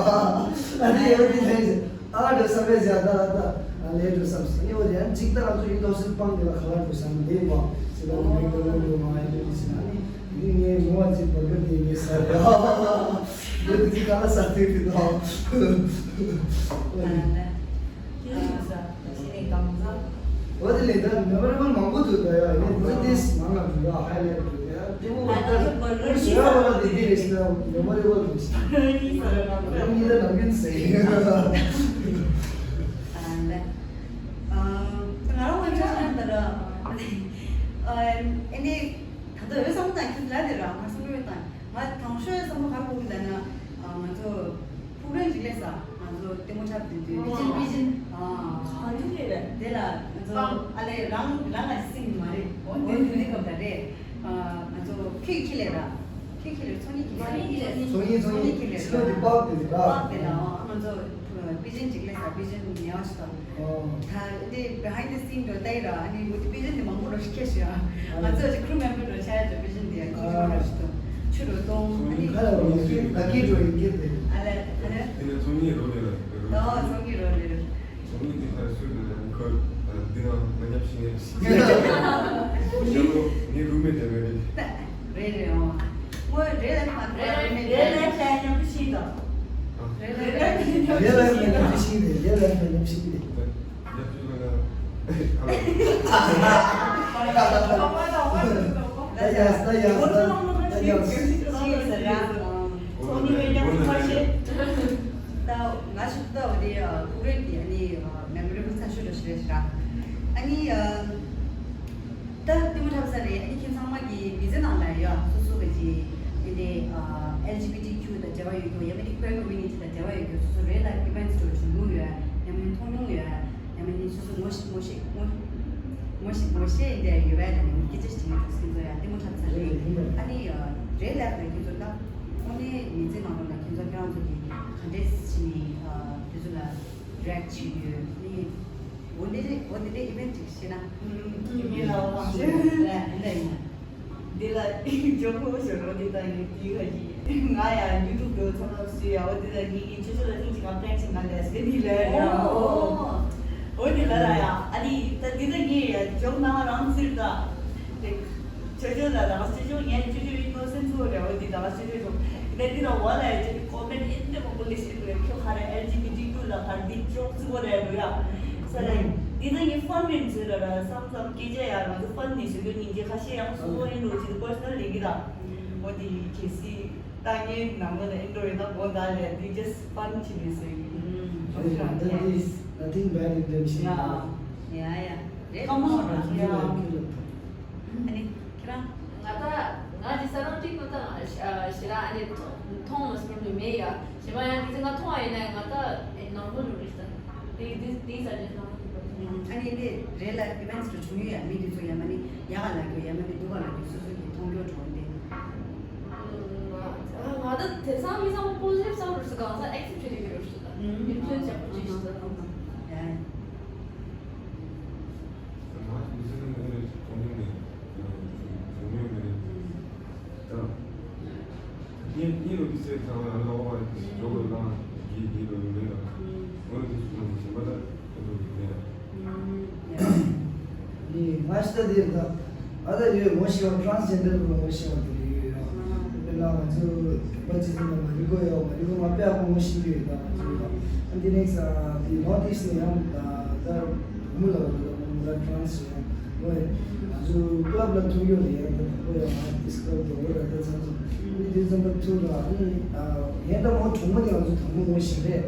ཨ་ནི་ཡོད་དེ་ལས་ཤི། ཨ་འགྲོ་བསམ་པས་བཞག་ད་ད་ལས་འགྲོ་བསམ་སོང་། ཨ་ནི་འོ་དེ་ཡང་གཅིག་ད་ང་ཚོ་ཡུལ་ཐོག་སྲིད་སྤང་དེ་ལ་ག་ལ་འགྲོ་བསམ་འདི་བ་ཞེ་ད་མི་འགྲོ་མི་འགྲོ་མ་ཡིན་འགྲོ་ཞེ་ན་ནི་འདི་ངའི་མོ་བ་ཅིག་བར་བར་དེ་ངའི་ས་རེད། འདི་དེ་ག་ལ་ས་དེ་དེ་དང་། འོ་དེ་ལས་ད་མེ་མོ་རེ་བལ་མང་པོ་འདུག་ད་ཡ་ཡིན་འདི་དེ་མང་ང་འདུག་ཡ་ཧའི་ལའིཊ་འདུག་ཡ། དེ་མོ་བ་ད་ཞེ་ཡ་བ་ལ་དེ་དེ་རེད་ཤི་ན་མེ་མོ་རེ་བལ་རེད་ཤི་ན། ཡིན་ད་ནམ་རྒྱུན་ཟེར། ང་རང་ངོས་ནས་ད་ལྟ་ཨ་ནི་ད་ལྟ་འོས་བསམ་བློ་བཏང་ཁྱེད་ལ་དེ་ར་ང་བསམ་བློ་བཏང་ང་དང་ཤོས་བསམ་བློ་ག་རེ་འཁོར་གི་འདུག་ན་ང་ཚོ་ཕུག་རོན་ཅིག་སླེབས་ས། ང་ཚོ་ལྟད་མོ་འཁྲབ་བསྡད་དུས་པི་ཅིན་པི་ཅིན་གང་འདུག་རེད། དེ་ལ་ང་ཚོ་ཨ་ལས་རང་རང་ལ་སིང་མ་རེད། འོ་དེ་དུས་དེ་སྐབས་ད་རེད། ང་ཚོ་ཁྱེད་ཁྱེད་ལས་ར། ཁྱེད་ཁྱེད་ལས་ཚོང་གཉིས་ཁྱེད་ལས། ཚོང་གཉིས་ཚོང་གཉིས་ཚོང་གཉིས་ཁྱེད་ལས་ཕྱི་ལོགས་དེ་པག་དེ་རེད་ར། པག་དེ་ལ་ང་ཚོ་པི་ཅིན་ཅིག་ལས་ས། པི་ཅིན་ཉེ་བ་ཞིག་དང་། ད་འདི་behind the scene འགྲོ་ལྟ་ཡི་ར། ཨ་ནི་འོ་དེ་པི་ཅིན་དེ་མང་པོ་འགྲོ་ཤི་ཁྱེད་ཤི་ཡ། ང་ཚོ་ཅིག་ཁུ་རུ་མེམ་བར་འགྲོ་ཆ་ཡ་འགྲོ་པི་ཅིན་དེ་ཡ་ཁྱེད་ཅིག་འགྲོ་ཤི་དང་ཆུ་འགྲོ་གཏོང་། ཨ་ནི་ཁ་ལ་འོ་ཡི་ཁྱེད་ད་ཁྱེད་འགྲོ་ཡི་ཁྱེད་དེ། ཨ་ལས་ཨ་ལས། དེ་ནས་ཚོང་གཉིས་རོ་ལས་ར། ད་ཚོང་གཉིས་རོ་ལས་ར། ཚོང་གཉིས་དེ་ཁ་སུ་རེད་ལ་ཁོ་འདི་ན་མ་ཉམས་ཤིང་ངས་ཤ་ལོ་ངའི་རུམ་མེ་ཊི་རེད། རེད་རེད། ཨོ། ངོ་རེད་ལ་ཁ་རེད་རེད་རེད་ལ་ཤ་ཉམས་ཤིང་དང་། རེད་ལ་རེད་ལ་ཉམས་ཤིང་རེད། རེད་ལ་ཉམས་ཤིང་རེད། ཉམས་ཤིང་རེད། ད་ཡག་ཚུལ་ལ་ང་། ད་ད་ད་ད་། ཡ་ཡ་ཡ་ཡ་ཡ། ཚོགས་གཉིས་མེད་ཀྱང་ཁ་ཤས། ད་ང་ཞིག་ལྟ་བ་དེ་ཨ་ཁུ་རེ་དེ་ཨ་ནི་མེ་མོ་རི་ཚ་ཤོས་འདྲ་ཞིག་རེད་ཤག་ཨ་ནི་ཨ། ད་ལྟད་མོ་འཁྲབ་ས་རེད། ཨ་ནི་ཁྱེད་ཚང་མ་གི་མི་ཚེ་ནང་ལ་ཡ་སོ་སོ་གི་ཅི་དེ་འདྲའི་ཨ་ཨེལ་ཇི་བི་ཊི་ཀྱུ་དང་འབྲེལ་བ་ཡོད་རྒྱུ། ཡང་མིན་ནི་ཀུའེར་ཀོ་མིའུ་ནི་ཊི་དང་འབྲེལ་བ་ཡོད་རྒྱུ། སོ་སོ་རེ་ལ་ཨི་ཝེན་ཊི་འདྲ་བྱུང་མྱོང་ཡོད། ཡང་མིན་མཐོང་མྱོང་ཡོད། ཡང་མིན་ནི་སོ་སོ་ངོ་ཤེས་ངོ་ཤེས་ངོ་ངོ་ཤེས་ངོ་ཤེས་ཡིན་དེ་ཡོད་པས་ལ་ནི་སྐད་ཆ་ཞིག་དྲིས་ན་འགྲོ་སྲིད་ཚོ་ཡ་ལྟད་མོ་འཁྲབ་ས་རེད། ཨ་ནི་རེད་ལ་རེད། ཁྱེད་ཚོ་ད་དངོས་གནས་མི་ཚེ་ནང་ལོགས་ལ་ཁྱེད་ཚོ་ཁྱེད་རང་ཚོ་གི་ག་འདྲས་བྱས་ནས་དེ་ཚོ་ལ་རེ་ཨེག་བྱེད་ཀྱི་ཡོད་ནི། འོ་འདི་འདྲ་འོ་འདི་འདྲ་ཨི་ཝེན་ཊི་ཅིག་ཤེས་ན། ཡིན་ལ་བ། འདི་ལ་ཇོ་ཁོ་ཞོ་རོ་འདི་ལྟ་ཡིན་དེ་ག་གི་ང་ཡ་ཡུ་ཊུབ་དུ་ཚང་མ་སུ་ཡ་འོ་འདི་ལ་ངེད་ཀྱི་ཆོས་ཆོས་ལ་ཐུག་ཅིག་གམ་པྲེག་ཅིག་ང་ལས་སེ་འདི་ལ་ཡ། འོ་འདི་ལ་ལ་ཡ་ཨ་ནི་ད་འདི་ལ་ངེད་ཡ་ཇོ་ན་རང་ཚིར་ད་དེ་ཆོས་ཆོས་ལ་ད་ཆོས་ཆོས་ངས་ཆོས་ཆོས་ཡིན་ནོ་སེམས་ཚོར་རེ་འོ་འདི་ད་ཆོས་ཆོས་ཇོ་ད་འདི་ལ་བ་ལ་ཡ་ཆོས་ཀོ་མེན་ཨིན་དེ་མང་པོ་ལས་སེ་འདུག་ཁྱོད་ཁ་ར་ཨེལ་ཇི་བི་ཊི་ཀྱུ་ལ་ཁར་འདི་ཇོག་ཚུགས་པོ་རེད་འདུག་ཡ། ས་རེད། འདི་ད་ངས་ཕན་མིན་ཟེར་ར་ར་བསམ་བསམ་སྐད་ཆ་ཡ་ང་ཚོ་ཕན་ནི་ཟེར་གྱི་སྙིང་རྗེ་ཁ་ཤས་ཡང་སོ་སོ་ཨིན་འགྲོ་ཅིག་པར་སོ་ནལ་ལས་ཀྱི་ར། འོ་དེ་གལ་སྲིད་ལྟ་ངའི་ནང་ལོགས་ལ་ཨིན་འགྲོ་ཡོད་ན་གོ་ད་ལས་འདི་just fun་བྱེད་ནི་ཟེར་གྱི། Nothing bad intention. ཡ་ཡ་ཡ། རེད། ཁ་མོ་ར་ཡ། ཨ་ནི་ཁྱེད་རང་། ང་ད་ང་ཅི་ས་རང་ཏིག་ནོ་ད་ཞེ་ར་ཨ་ནི་མཐོང་མ་སོང་ནི་མེད་ཡ། ཞེ་མ་ཡང་ཏིག་ང་མཐོང་བ་ཡིན་ན་ང་ད་ནོར་མལ་རེད་ད། དེ་དེ་དེ་ས་ཅན་ནོར་མལ་རེད། ཨ་ནི་དེ་རེད་ལ་ཨི་ཝེན་ཊི་རུ་བྱུང་ཡོད་ཡ། མི་དེ་ཚོ་ཡ་མ་ནི་ཡག་ག་ལ་གྱོ་ཡ་མ་ནི་སྡུག་ག་ལ་གྱོ་སོ་སོ་གི་མཐོང་རྒྱུ་གྲོང་དེ། ང་ད་དེ་ཚང་མི་ཚང་མ་པོ་ཟི་ཊིབ་བསམ་རུ་སུ་གང་ས་ཨེག་སེབ་བྱེད་དེ་གི་རུ་སུ་ད། ཨིན་ཕུ་ལུ་ཨེན་སི་ཡག་པོ་ཅིག་ཞིག་ད། ཡ། ང་ཚོ་མི་ཚེ་ནང་ལ་གྲོང་ནས་གྲོང་ནས་མེད། ད་ངས་ངས་ལོ་དུས་ཚོད་ཚང་མ་ལ་ཨོ་བ་ཇོ་གོ་ལ་གི་གི་ལོ་ཡོད་ལ་ངོ་ལ་དུས་ཚོད་ནང་བཞིན་པ་ད་ཁོ་ཚོ་གི་མེད། ནི་ང་ཤི་ད་དེ་ད་ཨ་ད་ཡོད་ངོ་ཤེས་པ་ཊ་རན་སི་ཇེན་ཌར་གི་ངོ་ཤེས་པ་དེ་ཡོད་ཡོད། དཔེར་ན་ང་ཚོ་བོད་པ་སྤྱི་ཚོགས་ནང་མ་རི་གོ་ཡོད་མ་རི་གོ་མ་དཔེ་ཡག་པོ་ངོ་ཤེས་ཀྱི་ཡོད་ད་ང་ཚོ་ཡོད། ཨ་འདི་ནེག་སི་ཨ་འདི་ནོར་ཨིསྟ་ནས་ཡང་ད་ད་བུ་མོ་ལ་བ་ད་བུ་མོ་ལ་ཊ་རན་སི་ཇེན་ཌར་ཡོད། ང་ཚོ་ཀླབ་ལ་ཐུག་ཡོད་རེད། ཡང་ད་དང་པོ་ཡང་ང་ཏིས་ཀླབ་དང་པོ་ར་ད་ཚང་ཚང་མི་དེ་ཚང་མ་ཐུག་ལ་ཨ་ནི་ཡང་ད་མོ་གྲོགས་མོ་དེ་ང་ཚོ་དང་པོ་ངོ་ཤེས་རེད།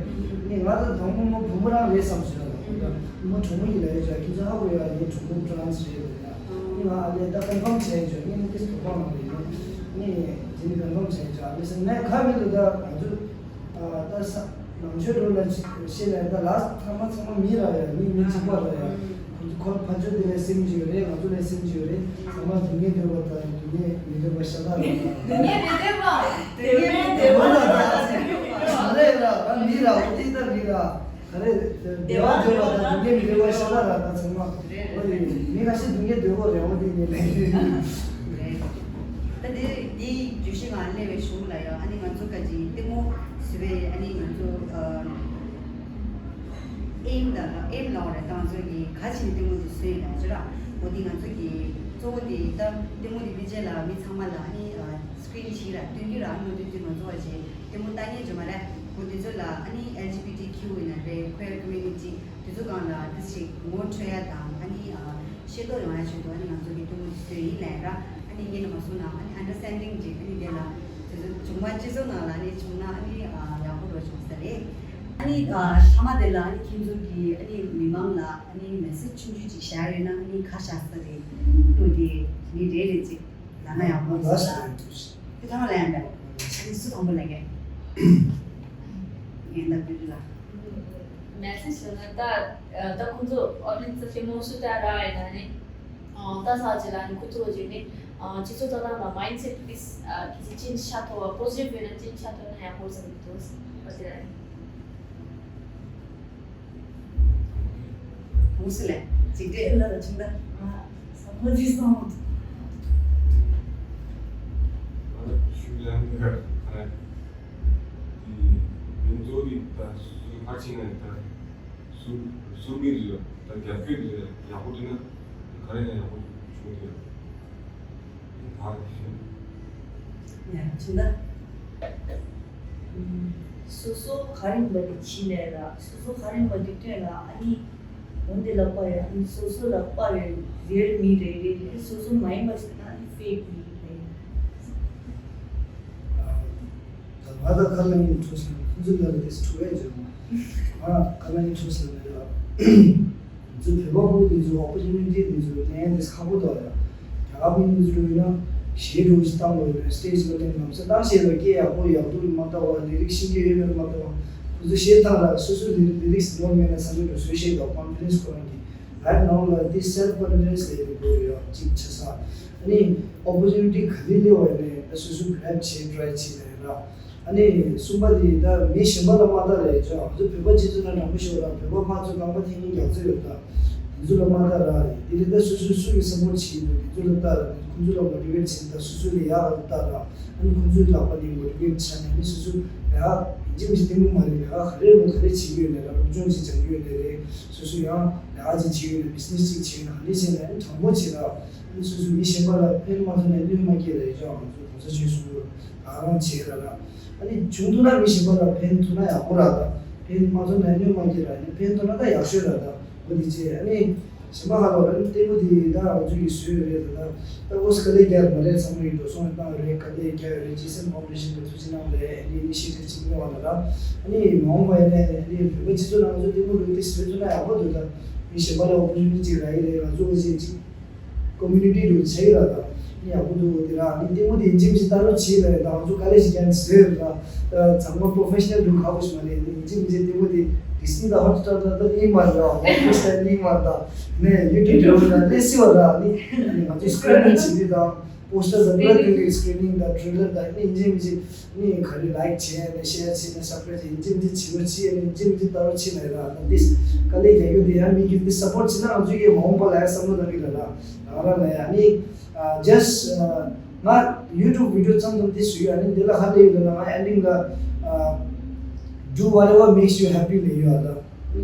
ནི་ང་ད་དང་པོ་མོ་བུ་མོ་རང་རེད་བསམ་སོང་ཡ། ད་མོ་གྲོགས་མོ་ཡིན་ལ་ཡོད་ཅག་ཁྱེད་ཚོ་ཧ་གོ་ཡ་ངའི་གྲོགས་མོ་ཊ་རན་སི་རེད་ལ་ཡ། ནི་ང་ཨ་ལས་ད་ཀོན་ཕམ་བྱས་ཡོད་ཅག་ནི་ནི་ཏིས་དོགས་པ་མ་རེད་ཡ། ནི་དེ་ནི་ཀོན་ཕམ་བྱས་ཡོད་ཅག་ཨ་ལས་སེ་ནས་ཁ་མི་འདུག་ད་ང་ཚོ་ཨ་ད་ས་ནང་ཆོས་རོལ་ལ་ཤེས་ལ་ད་ལ་ཚང་མ་ཚང་མ་མི་ར་ཡ། མི་མི་གཅིག་པ་ར་ཡ། ཁོ་ཁོ་ཕ་ཆོས་དེ་ལ་སེམས་ཅིག་ཡོད་རེད། ང་ཚོ་ལ་སེམས་ཅིག་ཡོད་རེད། ཚང་མ་སྡུག་བསྔལ་འདོད་པ་དང་སྡུག་བསྔལ་མི་འདོད་པ་ཤ་སྟག་རེད། སྡུག་བསྔལ་མི་འདོད་པ། སྡུག་བསྔལ་འདོད་པ་ལ་ད་ཚིག་རེད་ར། ང་མི་ར་འོ་དེ་ད་མི་ར། ག་རེ། བདེ་བ་འདོད་པ་དང་སྡུག་བསྔལ་མི་འདོད་པ་ཤ་སྟག་ར་ད་ཚང་མ། འོ་དེ་མི་ཁ་ཤས་སྡུག་བསྔལ་འདོད་གོ་རེད། འོ་དེ་ངས་ལས། རེད། ད་དེ་དེའི་བརྗོད་གཞི་ང་སླེབས་པའི་གཞུག་ལ་ཡང་ཨ་ནི་ང་ཚོ་ག་ཅིག་ལྟད་མོ་བཟོས་པའི་ཨ་ནི་ང་ཚོ་ཨེམ་དང་ཨེམ་ལ་འོ་རེད། ད་ང་ཚོ་གི་ག་ཅིག་ནས་ལྟད་མོ་དེ་བཟོས་ཡིན་ན་ཅི་ར། འོ་དེ་ང་ཚོ་གི་གཙོ་བོ་དེ་ད་ལྟད་མོ་དེ་ཕལ་ཆེར་ལ་མི་ཚང་མ་ལ་ཨ་ནི་སི་ཀི་རིན་ཞིག་ལ་སྟོན་རྒྱུ་ར། ཨ་ནི་འོ་དེ་དུས་ང་ཚོ་བ་ཅིག་ལྟད་མོ་ལྟ་མཁན་ཅིག་མ་རེད། འོ་དེ་ཚོ་ལ་ཨ་ནི་ཨེལ་ཇི་བི་ཊི་ཀྱུ་ཡིན་ན་རེད། ཀུའེར་ཀོ་མིའུ་ནི་ཊི་དེ་ཚོ་སྒང་ལ་ཏོག་ཙམ་ངོ་འཕྲོད་ཡ་དང་ཨ་ནི་ཤེས་རྟོགས་ཡོང་ཡ་ཆེད་དུ་ཨ་ནི་ང་ཚོ་གི་ལྟད་མོ་དེ་བཟོས་ཡིན་ལབ་ར། ཨ་ནི་ངས་ནི་མ་གསུངས་ན་ཨ་ནི་ཨན་ཌར་སི་ཊེན་ཌིང་ཅིག་ཨ་ནི་དེ་ལ་དེ་ཚོ་བྱུང་མ་སྤྱི་ཚོགས་ནང་ལ་ཨ་ནི་བྱུང་ན་ཨ་ནི་ཡག་པོ་འགྲོ་བྱུང་ས་རེད། ཨ་ནི་མཐའ་མ་དེ་ལ་ཨ་ནི་ཁྱེད་ཚོ་གི་ཨ་ནི་མི་མང་ལ་ཨ་ནི་མེ་སེ་ཇི་ཆུང་ཆུང་ཅིག་བཞག་ཡོད་ན་ཨ་ནི་ག་བཞག་ས་རེད། ལོ་དེ་མི་རེ་རེ་ཅིག་ལ་ན་ཡག་པོ་འདུག་ལ། དེ་ཐ་མ་ལ་ཡང་འདྲ། ཨ་ནི་སུ་དང་པོ་ལ་རྒྱག་ངས་འདབ་རྒྱུ་ལ། མེ་སེ་ཇི་ཞུ་ན་ད་ད་ཁོང་ཚོ་ཨོ་ཌི་ཡེན་སི་ལ་ཞིབ་མོ་སུ་ད་ར་ཡིན་ན་ནི་ད་ས་ཅི་ལ་ནི་ཁོ་ཚོ་ཅི་ནི་སྤྱི་ཚོགས་ད་ད་ན་མའིན་སེ་ཊི་ཏིས་ཁི་ཅི་ཅིན་ཤ་ཐོ་བ་པོ་ཟི་ཊིབ་ཡོད་ན་ཅིན་ཤ་ཐོ་ན་ཡག་པོ་ཟེར་གི་འདུག་ཨོ་ཅི་ར། ཧུང་སི་ལེ། ཅིག་ཏེ་ལ་ལ་ཅིང་ད། ས་མ་ཇི་སོང་། ང་ལ་ཤུ་ལ་ནི་ག་ཁ་ནི། དེ་མིང་ཚོ་དེ་ད་སུ་ཕར་ཕྱིན་ནས་ད་སུ་སུ་མི་རེད་ད་རྒྱབ་སྐྱོར་དེ་ཡག་པོ་འདུག་ན་ག་རེ་ཡང་ཡག་པོ་བྱུང་འདུག་ཡ། ཡ་ཅིང་ད། སོ་སོ་ག་རེ་ཡིན་པ་དེ་བྱིས་ལས་ལ་སོ་སོ་ག་རེ་ཡིན་པ་དེ་སྟོན་ལ་ཨ་ནི། འོན་ཏེ་ལབ་པ་ཡ་ཨ་ནི་སོ་སོ་ལ་དཔའ་བའི་རེལ་མི་རེད་རེད་རེད། སོ་སོ་མ་ཡིན་པ་ཞིག་ན་ཨ་ནི་ཕེག་ཡིན། ང་ད་ཁ་ལ་ཡིན་འཕྲོ་ཟེར་ཁོང་ཚོ་ལ་དེ་འཕྲོ་བས་བརྗོད་མ། ང་ཁ་ལ་ཡིན་འཕྲོ་ཟེར་ལ་ཡ། ང་ཚོ་བོད་པ་ཕྲུ་གུ་དེ་ཚོ་ཨོ་པོར་ཅུ་ནི་ཊི་དེ་ཚོ་ལེན་ཡ་དེ་ཁག་པོ་འདུག་ཡ། རྒྱ་གར་མི་དེ་ཚོ་ཡིན་ན་གཞས་འདྲ་བོ་ཞིག་བཏང་དགོས་ཡོད་ན་སི་ཊེ་ཇི་ལ་ལེན་ལམ་སང་བཏང་ཤེས་ལ་སྐད་ཡག་པོ་ཡག་སྡུག་མ་ལྟ་བ། ལི་རིག་ཤེས་ཀྱི་ཡོད་མེད་མ་ལྟ་བ། ཁོ་ཚོ་གཞས་བཏང་ར་སོ་སོ་ལི་ལི་རིག་ནོར་མེད་ན་ས་ཆ་འགྲོ་བཟོས་ཤེས་དང་ཀོན་ཕི་ཌེན་སི་ཁོ་རང་གི། ལའིབ་ནང་ལ་འདི་སེལ་ཕི་ཀོན་ཕི་ཌེན་སི་ལས་ཡོད་དགོས་ཡོད་ཅིག་ཆ་ས། ཨ་ནི་ཨོ་པོར་ཅུ་ནི་ཊི་ག་རེ་སླེབས་པ་ཡིན་ནའི་ད་སོ་སོ་གྷ་རེབ་བྱེད་ཊི་རའི་བྱེད་ལ་ཡིན་ར། ཨ་ནི་གསུམ་པ་དེ་ད་མི་གཞན་པ་ལ་མ་ལྟ་རེད་ཅོ། ང་ཚོ་བོད་པ་སྤྱི་ཚོགས་ནང་དྲང་པོ་ཤོད་ར། བོད་པ་ཕར་ཚུར་རྐང་པ་འཐེན་མཁན་རྒྱག་ཚོད་ཡོད་ད། དེ་ཚོ་ལ་མ་ལྟ་ར། དེ་རིང་ད་སོ་སོ་སུ་གི་སབ་པོར་ཊི་བྱེད་ཀྱི་འདུག་དེ་ཚོ་ལ་ལྟ་ར། ཁོང་ཚོ་ལ་མོ་ཊི་ཝེཊ་བྱེད་ད་སོ་སོ་ལ་ཡག་ག་ལ་ལྟ་ར། ཨ་ནི་ཁོང་ཚོའི་ལག་པ་ནས་མོ་ཊི་ཝེཊ་བྱས་ནས་ཨ་ནི་སོ་སོ་ལས་ཀ་ཡིན་གཅིག་མིན་གཅིག་ལྟད་མོ་མ་རེད། ལས་ཀ་ག་རེ་རུང་ག་རེ་བྱེད་ཀྱི་ཡོད་ནའི་ར། སློབ་སྦྱོང་ཞིག་སྦྱང་གི་ཡོད་ནའི་རེད། སོ་སོ་ཡང་ལས་ཀ་ཅིག་བྱེད་ཀྱི་ཡོད་ན་བི་ཛི་ནེ་སི་ཅིག་བྱེད་ཀྱི་ཡོད་ན་ག་འདྲ་བྱས་ནའི་ཨ་ནི་དྲང་པོ་བྱེད་ར། ཨ་ནི་སོ་སོ་མི་གཞན་པ་ལ་ཕན་མ་ཐོགས་ནའི་གནོད་མ་སྐྱེལ་ར། ཡིན་ཅོག་ང་ཚོ་གོང་ས་མཆོག་གསུང་ར་རང་རང་བྱེད་ར་ར། ཨ་ནི་བྱུང་ཐུབ་ན་མི་གཞན་པ་ལ་ཕན་ཐོགས་ན་ཡག་པོ་ར་ད། ཕན་མ་ཐོགས་ན་གནོད་མ་སྐྱེལ་ར། ཨ་ནི་ཕན་ཐོགས་ན་ད་ཡག་ཤོས་ར་ད། འོ་དེ་བྱས་ཨ་ནི་གཞན་པ་ཧ་ལོ་ཨ་ནི་ལྟད་མོ་དེ་ད་ང་ཚོ་གིས་བཟོས་ཡོད་རེད། ད་ད་ཨོ་སི་དཀའ་ལས་རྒྱག་མ་རེད། ཚང་མ་གིས་འགྲོ་སོང་བཏང་ཡོད་རེད། དཀའ་ལས་རྒྱག་ཡོད་རེད། ཇི་སི་ཨེམ་ཕའུན་ཌེ་ཤན་གྱིས་ཐུགས་རྗེ་གནང་རེད། ཨ་ནི་ཨི་ནི་ཤི་ཡེ་ཊིབ་ཅིག་གནང་བ་ལ་ར། ཨ་ནི་མ་འོངས་པ་ཡིན་ནའི་ཨ་ནི་བོད་པ་སྤྱི་ཚོགས་ནང་ང་ཚོ་ལྟད་མོ་ལུག་དེ་བཟོས་ཐུབ་ན་ཡག་པོ་འདུག་ད་མི་གཞན་པ་ལ་ཨོ་པོར་ཅུ་ནི་ཊི་ཅིག་རག་གི་རེད། ང་ཚོ་འོ་ཅིག་ཅིག་ཀོ་མུ་ནི་ཊི་ལུག་བྱེད་ཀྱི་ར་ད། ཨ་ནི་ཡག་པོ་འདུག་དེ་ར་ཨ་ནི་ལྟད་མོ་དེ་ཡིན་གཅིག་མིན་གཅིག་ལྟ་རོགས་བྱེད་ལ་ཡིན། ད་ང་ཚོ་དཀའ་ལས་ཞིག་ཀྱང་བཟོས་ཡོད་ར། ད་ཚང་མ་པོ་རོ་ཕེ་ཤ་ནལ་ལུག་ཁག་པོ་ཞིག་མ་རེད། ཡིན་གཅིག་མིན་གཅིག་ལྟད་མོ་དེ་ཌི་སི་ནི་དང་ཧོ་ཊི་སི་ཊར་ལ་ད་ཨིན་མ་རེད། ཝོག་ཕེ་སི་ཊར་ཨིན་མ་རེད། ད་ནས་ཡུ་ཊུབ་ལ་ད་ལས་སྲིད་པ་ར། ཨ་ནི་ཨ་ནི་ང་ཚོ་སི་ཀི་རི་ནིང་བྱེད་དུས་དང་པོ་སི་ཊར་འཛམ་བུ་གླིང་སྟེང་གི་སི་ཀི་རི་ནིང་དང་ཊེ་རེ་ལར་དང་ཨ་ནི་ཡིན་གཅིག་མིན་གཅིག་ཨ་ནི་ག་རེ་ལའིཀ་བྱས་ནས་ཤེར་བྱས་ནས་སབ་སི་ཀི་རེབ་བྱས་ཡིན་གཅིག་མིན་གཅིག་བྱེད་རོགས་བྱེད། ཨ་ནི་ཡིན་གཅིག་མིན་གཅིག་ལྟ་རོགས་བྱེད་ལ་ཡིན་ར། ད་འདི་དཀའ་ལས་རྒྱག་རྒྱུ་དེ་ཡང་མི་གིས་འདི་སབ་པོར་ཊི་བྱེད་ན་ང་ཚོ་ཡང་མ་འོངས་པ་ལ་ཡང་བསམ་བློ་བཏང་གི་ལ་ར། ང་རང་ལ་ཡང་ཨ་ནི་ཇ་སི་ཊི་ང་ཡུ་ཊུབ་བི་ཌི་ཡོ་ཙམ་ཙམ་འདི་བཟོས་ཡོད། ཨ་ནི་འདི་ལ་ཧ་ལས་ཡོད་ལ་ང་ཨེན་ཌིང་ལ་do whatever makes you happy ལབ་ཡོད། ཨ་ད་ང་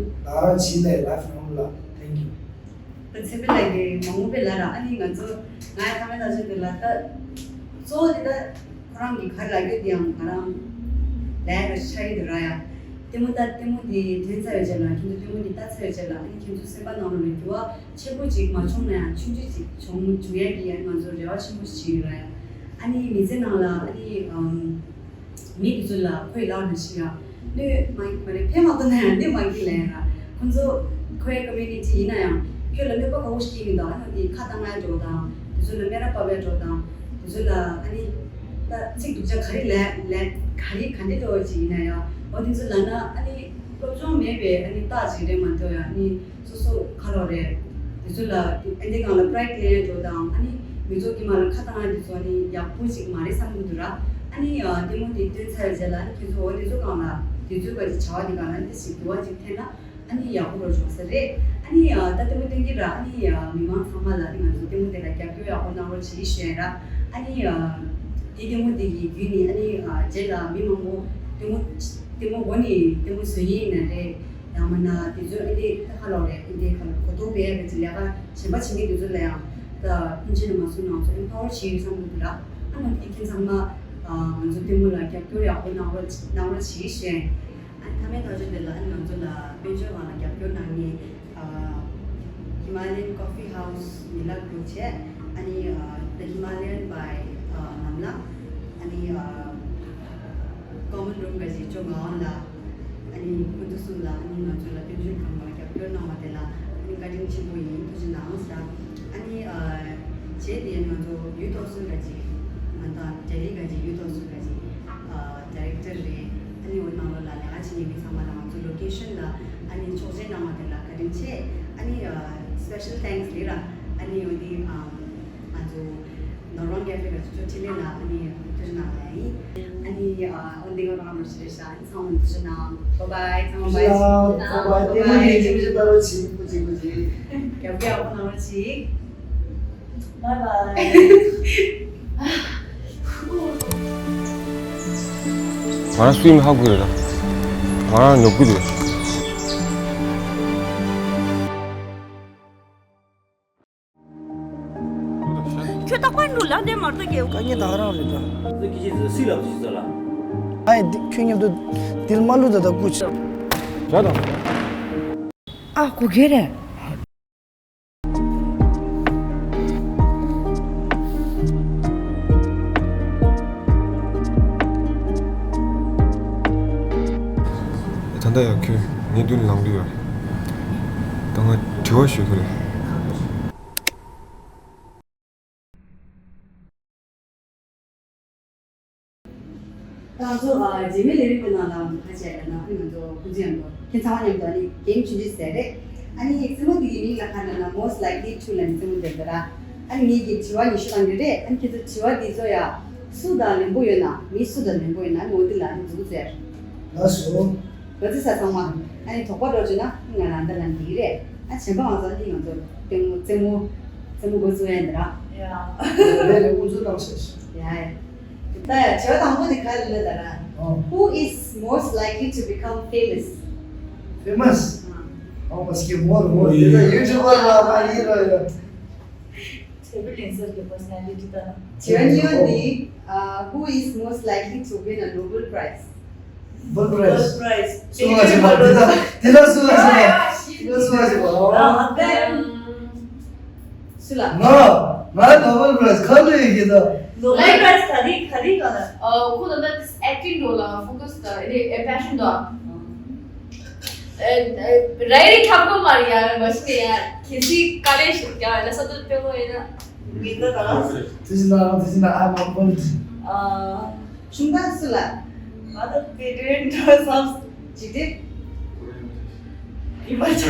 རང་བྱེད་ལ་ཡ་ལའིཕ་ནང་ལ། Thank you. ད་ཚེ་འཕེལ་ལགས་ཀྱིས་མ་འོངས་པའི་ལ་ར་ཨ་ནི་ང་ཚོ་ང་ཡ་ཐ་མའི་ལ་ཆོས་དེ་ལ་ད་གཙོ་བོ་དེ་ད་ཁོ་རང་གི་ག་རེ་ལབ་རྒྱུ་དེ་ཡང་ང་རང་ལས་ཀ་ཆགས་ཀྱི་འདུག་ར་ཡ། ལྟད་མོ་ད་ལྟད་མོ་དེ་ཐོན་ཚར་བའི་རྗེས་ལ་ཁྱོད་ཚོ་ལྟད་མོ་དེ་ལྟ་ཚར་བའི་རྗེས་ལ་ཨ་ནི་ཁྱོད་ཚོ་སེམས་པ་ནང་ལ་འགྱུར་བ་ཆེན་པོ་ཅིག་མ་བྱུང་ན་ཡང་ཆུང་ཆུང་ཅིག་བྱུང་བྱུང་ཡ་གི་ཡ་ང་ཚོ་རེ་བ་ཆེན་པོ་ཞིག་བྱེད་ཀྱི་ཡོད་ར་ཡ། ཨ་ནི་མི་ཚེ་ནང་ལ་ཨ་ནི་ཨམ། མི་དེ་ཚོ་ལ་ཁོའི་ལག་ནས་ཤི་ཡ་གནོད་མ་མ་རེད། ཕན་མ་ཐོགས་ན་ཡང་གནོད་མ་སྐྱེལ་ལ་ཡ་ར། ཁོ་ཚོ་ཁོའི་ཀོ་མུ་ནི་ཊི་ཡིན་ན་ཡང་ཁྱོད་ལ་གནོད་པ་ག་བོ་ཞིག་སྐྱེལ་གྱི་འདུག་ཨ་ནི་དེ་ཁ་བཏང་ང་འགྲོ་དང་དེ་ཚོ་ལ་སྨད་ར་ཕབ་པའི་འགྲོ་དང་དེ་ཚོ་ལ་ཨ་ནི་ད་ཚིག་སྡུག་ཅག་ག་རེ་ལས་ལས་ག་རེ་ག་འདྲ་འགྲོ་བ་ཅིག་ཡིན་ན་ཡང་འོ་དེ་ཚོ་ལབ་ན་ཨ་ནི་སློབ་སྦྱོང་མེད་པའི་ཨ་ནི་རྟགས་ཅིག་རེད་མ་གཏོགས་ཡང་ཨ་ནི། སོ་སོ་ཁ་ལོ་རེད། དེ་ཚོ་ལ་ཨ་འདི་སྒང་ལ་པ་རའེ་ཌི་ལེན་འགྲོ་དང་ཨ་ནི་མི་ཚོགས་ཀྱི་མ་ལ་ཁ་བཏང་ཨ་འདི་ཚོ་ཨ་ནི་ཡག་པོ་ཅིག་མ་རེད་བསམ་གི་འདུག་ར། ཨ་ནི་ལྟད་མོ་དེ་སྟོན་ཚར་རྗེས་ལ་ཨ་ནི་ཁྱེད་ཚོ་འོ་དེ་ཚོ་སྒང་ལ་དེ་ཚོའི་བཀའ་ཅིག་བྱ་བ་དེ་སྒང་ལ་ཨ་ནི་དེ་ཞིག་འགྱུར་བ་ཅིག་ཐེབས་ན་ཨ་ནི་ཡག་པོ་རོ་བྱུང་ས་རེད། ཨ་ནི་ད་ལྟད་མོ་སྟོན་གྱི་ར་ཨ་ནི་མི་མང་ཚང་མ་ལ་ཨ་ནི་ང་ཚོ་ལྟད་མོ་དེ་ལ་རྒྱབ་སྐྱོར་ཡག་པོ་གནང་རོགས་བྱེད་ཞུ་ཡ་ར། ཨ་ནི་དེ་ལྟད་མོ་དེ་གི་བརྒྱུད་ནས་ཨ་ནི་རྗེས་ལ་མི་མང་པོ་ལྟད་མོ་ལྟད་མོ་འགོ་ནས་ལྟད་མོ་བཟོ་ཡིན་ན་རེད། ཡང་མིན་ན་དེ་ཚོ་ཨེ་འདྲའི་ཁ་ལོ་རེད། ཨེ་འདྲའི་ཁ་ལོ་གོ་རྟོགས་སྤེལ་ཡག་གི་ལས་ཀ་གཞན་པ་བྱེད་མཁན་དེ་ཚོ་ལ་ཡང་ད་ཕན་ཆད་ནས་མ་སོང་ང་ཚོ་ཨེམ་པ་ཝར་བྱེད་ཡོད་བསམ་གི་འདུག་ར། ཨ་ནི་དེ་ཁྱེད་ཚང་མ་ང་ཚོ་ལྟད་མོ་ལ་རྒྱབ་སྐྱོར་ཡག་པོ་གནང་རོགས་གནང་རོགས་བྱེད་ཞུ། ཨ་ནི་མཐའ་མའི་ཐག་གཅོད་དེ་ལ་ཨ་ནི་ང་ཚོ་ལ་དཔལ་འབྱོར་སྒང་ལ་རྒྱབ་སྐྱོར་གནང་མཁན་Himalayan Coffee House མི་ལ་གུ་བྱས་ཨ་ནི་The Himalayan by ནམ་ལ་ཨ་ནི་Common Room ག་ཅིག་ཅོ་ང་ཨོན་ལ། ཨ་ནི་ཁོང་ཚོ་གསུམ་ལ་ཨ་ནི་ང་ཚོ་ལ་དཔལ་འབྱོར་སྒང་ལ་རྒྱབ་སྐྱོར་གནང་བ་དེ་ལ་ཨ་ནི་བཀའ་དྲིན་ཆེན་པོ་ཡིན། ཐུགས་རྗེ་གནང་ཟེར། ཨ་ནི་རྗེས་དེ་ང་ཚོ་ཡུལ་ཐོག་སུ་ག་ཅིག་ང་དང་རྒྱ་རིགས་ག་ཅིག་ཡུལ་ཐོག་སུ་ག་ཅིག་ཌའི་རེག་ཊར་རེད། ཨ་ནི་འོ་ནང་ལོགས་ལ་ལས་ཀ་བྱེད་མཁན་མི་ཚང་མ་ལ་ང་ཚོ་ལོ་ཀེ་ཤན་ལ་ཨ་ནི་ཆོག་མཆན་གནང་བ་དེ་ལ་བཀའ་དྲིན་ཆེ། ཨ་ནི་སི་པེ་ཤལ་ཐེངས་ལེ་ར། ཨ་ནི་འོ་དེ་ང་ཚོ་ནོར་ཝང་ཀེ་ཧྥེ་ག་ཅིག་ཅོ་ཁྲི་ལེ་ལ་ཨ་ནི་ཐུགས་རྗེ་གནང་ལ་ཡིན། ཨ་ནི་འོ་དེ་ག་རང་རོ་ཞིག་རེད་ཤག་ཚང་མ་ཐུགས་རྗེ་གནང་། Bye bye. ཚང་མ་bye. ཐུགས་རྗེ་གནང་། Bye bye. ལྟད་མོ་ཡིན་གཅིག་མིན་གཅིག་ལྟ་རོགས་བྱེད། ཀུ་ཅི་ཀུ་ཅི། རྒྱབ་སྐྱོར་ཡག་པོ་གནང་རོགས་བྱེད། Bye bye. ང་རང་སུ་ཡིན་མིན་ཧ་གོ་གི་རེད་ད། ང་རང་ནོར་གི་འདུག་ཁྱོད་རྟག་པར་འགྲོ་ལབ་དེ་མར་ལྟ་གེ། དཀའ་ངལ་ད་ག་རང་རེད་ད། ཁྱེད་ཀྱིས་སུ་ལབ་ཞིག་ཟེར་ལ། ཨ་ཡ་འདི་ཁྱོད་མཉམ་དུ་དིལ་མ་ལུ་ད་ད་སྐུ་ཆ། བྱ་དང་། ཨ་གོ་གེ་རེད། ཡ། ཁྱོད་ངའི་མདུན་ལངས་དུས་ཡ། ད་ང་དྲི་བ་ཞུ་གི་རེད། ད་ང་ཚོ་ཨ་རྗེས་མའི་ལས་རིམ་གྱི་ནང་ལ་ང་ཚོ་ཁ་ཆད་ལ་ནང་ང་ཚོ་ཁོང་ཚོ་མཉམ་དུ་ཁྱེད་ཚང་མ་མཉམ་དུ་ཨ་ནི་གེམ་ཆུང་ཆུང་ཟེར་རེད། ཨ་ནི་རྩེད་མོ་འདི་གི་མིང་ལ་ཁ་ན་ན་most likely to ལ་ནི་རྩེད་མོ་འདི་འདྲ། ཨ་ནི་ངེད་ཀྱིས་དྲི་བ་ཉི་ཤུ་བཏང་གི་རེད། ཨ་ནི་ཁྱེད་ཚོ་དྲི་བ་འདི་ཚོ་ཡ་སུ་དང་ལེན་པོ་ཡོད་ན། མི་སུ་དང་ལེན་པོ་ཡོད་ན་ངོ་འདི་ལ་ནི་འཛུགས་ཟེར། ལགས་སོ། ག་ཚོད་ས་ཚང་མ། ཨ་ནི་དོགས་པ་འགྲོ་བྱུང་ན་ང་རང་འདི་ལ་འདི་རེད། ཨ་གཞན་པ་ང་ཚོ་ཨ་ནི་ང་ཚོ་ལྟད་མོ་རྩེད་མོ་རྩེད་མོ་འགོ་བཙུགས་ཡ་འདི་ར། ཡ། རེད་རེད། དབུ་འཛུགས་གནང་ཤག་ཡ་ཡ། ད་ཡ་བྱ་བ་དང་པོ་དེ་ག་རེ་ལབ་ད་ར། ཨོ། Who is most likely to become famous? Famous? ཨོ་མ་སྐྱེ་མོར་མོར་དེ་ད་ཡུ་ཊུབ་པར་ལ་མ་ཡིན་ར་ཡ། ཚེ་བི་ལེན་སར་གྱི་པར་སོ་ནལ་ཊི་དང་། བྱས་ཉེས་འདི། Who is most likely to win a Nobel Prize? Nobel Prize. Nobel Prize. སུ་ང་ཞིག་པ་དེ་ད་དེ་ད་སུ་ང་ཞིག་པ། དེ་ད་སུ་ང་ཞིག་པ། ཨ་ཧ། སུ་ལ། ང་ང་Nobel Prize ག་ལ་ཡོད་ཀྱི་ད། Nobel Prize ག་རེ་ག་རེ་ག་ལ། ཨ་ཁོ་ད་ལྟ་ཨེག་ཊིང་འགྲོ་ལ་ཕོ་ཀ་སི་ད་ཨེ་ནི་ཨེ་པེ་ཤན་འདུག་ཨ། རེ་རེ་ཁྱབ་གོ་མ་རེད་ཡ། མ་གཞི་ནས་ཡ་གལ་སྲིད་དཀའ་ལས་ཤིག་ཡ་ལ་ས་དུ་དཔེ་མོ་ཡིན་ན། མི་འདུག་ད་ལ། དེ་བཞིན་ན་དེ་བཞིན་ན་ཨ་མ་ཕོན། ཨ། གཞུང་དག་སུ་ལ། ང་ད་དཔེ་དོན་འགྲོ་བསམ། ཇི་སྟེ། ཡིན་པ་ཆ།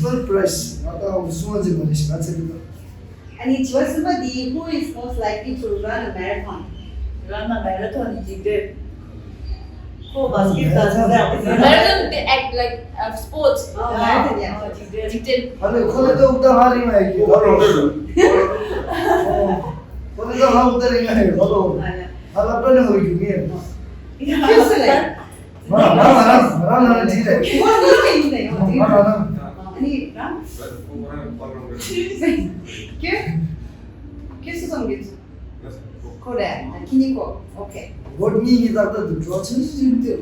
Nobel Prize ང་ད་གསུང་བ་ཅིག་མ་རེད་ཤི་ང་ཚེ་འདི་ད། ཨ་ནི་དྲི་བ་གསུམ་པ་འདི། Who is most likely to run a marathon? Run a marathon འཇིགས་འདོད། ཁོ་བ་སི་ཀེ་ཊི་ལ་ཟ་ཟ་ཡག་པོ་ཟ། Marathon they act like uh, sports. ཨ། མ་ར་ཐོན་ཡ། འཇིགས་འདོད། འཇིགས་འདོད། ཨ་ལེ་ཁོ་ལེ་ཏོག་ཏ་ཧ་རི་མ་ཡ་གི་ཧོ་ལོ། ཁོ་ལེ་ཏོག་ཧ་ཏ་རི་མ་ཡ་ཧོ་ལོ། ཨ་ལ། ཧ་ལ་པ་ནི་ཧོ་རི་གི་མི་ཡ། ཁྱོད་སུ་ལེ། ང་ང་ང་རང་ང་རང་ང་རང་བྲིས་རེད། ཁོ་ལ་ངོ་ཤེས་ཡིན་ད་ཡོང་། ང་ང་རང་། ཨ་ནི་རང་། ཁྱོད་ཁྱོད་སུ་ཙམ་གྱི། ཁོ་རེད། ཁྱེད་གཉིས་ཁོ། ཨོ་ཁེ། བོད་མི་གཉིས་ཏག་ཏག་ཏུ་འགྲོ་ཆེན་ཞིག་འདུག་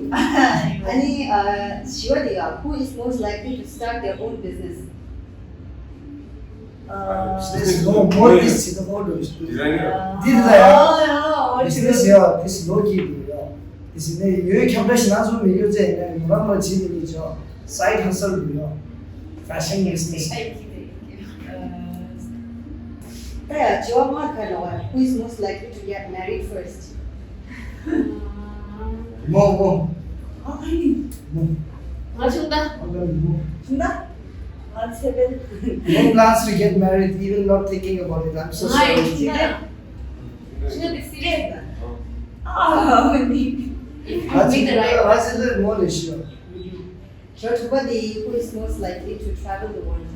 ཨ་ནི་ཨ་བཞི་པ་དེ་ཡ། Who is most likely to start their own business? Business no more this in the world is designer. འདི་ལ་ཡ། Business ཡ་this low key ཡ། This ནས་ཡོད་ཁྱབ་བསྒྲགས་ཤིག་ན་ཚོ་མི་ཡོད་ཚེ་ནས་མོ་རང་ལ་བྱེད་མི་ཡོད་ཅོ། Side hustle ཡ། Fashion business. ད་ཡ་བྱེད་པ་མ་ཁ་ལ་བ། Who is most likely to get married first? མོ་མོ། ཨ་ཁ་ནི། མོ། ང་ཆུང་ད། ཨ་ཁ་ནི་མོ། ཆུང་ད། ང་ཚེ་བེ། Who plans to get married even not thinking about it? I'm so ང་ཡི་sorry. ཆུང་ད། ཆུང་ད་དེ་སི་རི་ཡས་ད། ཨ་ནི། ང་ཚེ་བེ་ང་ཚེ་བེ་མོ་ལས་ཤི་ཡ། དྲི་བ་དྲུག་པ་དེ། Who is most likely to travel the world?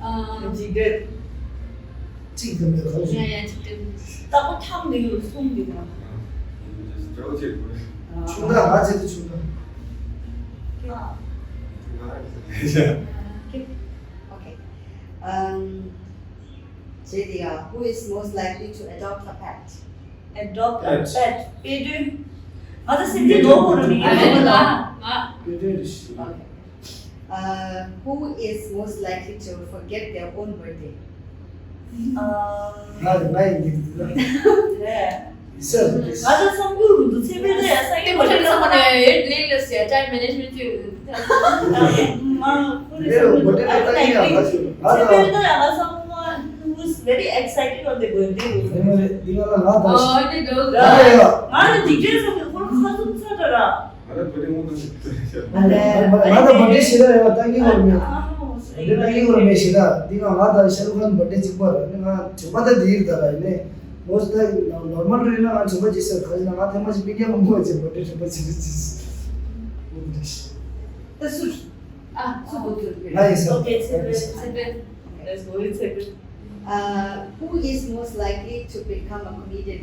ཨ། འཇིགས་འདོད། གཅིག་དང་མེད་ཁོ་ཚོ། ཡ་ཡ་འཇིགས་འདོད། ལྟ་བུ་ཐང་འདི་ཡོད་གསུང་འདི་མ། ཆུང་དག་ང་ཚེ་དེ་ཆུང་དག Okay. Um, Jediya, who is most likely to adopt a pet? Adopt a pet. དཔེ་སྐྲུན། ང་ཚོ་སེམས་ཅན་ནོར་བུ་རུ་མི་ཡོད་ལ། དཔེ་སྐྲུན་རེད། Okay. Uh, who is most likely to forget their own birthday? ང་རེད། ང་ཡིན་འདི་འདི་ལ། རེད། ཡིན་ས་རེད། ང་ཚོ་བསམ་རྒྱུ་རུ་འདུག་ཚེ་འཕེལ་ད་ཡ་ས་ཡིན་པ་རེད། ལས་ལས་ལས་ཡ་time management ཅིག་མ་ཁོ་རེ་བསམ་རྒྱུ་ང་ཚོ་ཚེ་འཕེལ་ད་ཡ་ང་ཚོ། Who's very excited on the birthday? ང་ཚོ་འདི་ང་ལ་ང་དང་། ཨོ་འདི་འདུག་ང་ལ་ཡ། ང་ལ་འཇིགས་བྲལ་ཚོ་གི་ཁོ་ཁ་ཚུམ་ཚ་དྲ་ར། ང་ལ་བུ་དེ་མོ་དང་ཞིག་ཏུ་རེད་ཤག་ང་ལ་བུ་དེ་ཞེ་དྲག་ཡོད་པ་ལྟ་གི་ཡོད་མེད། བུ་དེ་ལྟ་གི་ཡོད་མེད་ཞེ་དྲག་འདི་ང་ང་དང་ཤ་རུ་ཁན་བུ་དེ་གཅིག་པ་རེད། ང་ཆུང་མ་ད་འདི་ཡིག་ད་ར་ཡིན་ནས། མོ་ད་ནོར་མལ་རེད་ན་ང་ཆུང་མ་ཅི་ཟེར་ཁ་ཅི་ན་ང་ཐེངས་མ་ཅིག་མི་རྒྱ་མ་མོ་ཅེ་བུ་དེ་ཆུང་མ་ཅི་རེད་ཅི། བུ་དེ་ཞེ། ད་སུ། ཨ་སུ་བུ་དེ་རེད། ང་ཡིན་ས། Okay, ཚེ་འཕེལ། ཚེ་འཕེལ། Let's go with ཚེ་འཕེལ། Uh, who is most likely to become a comedian?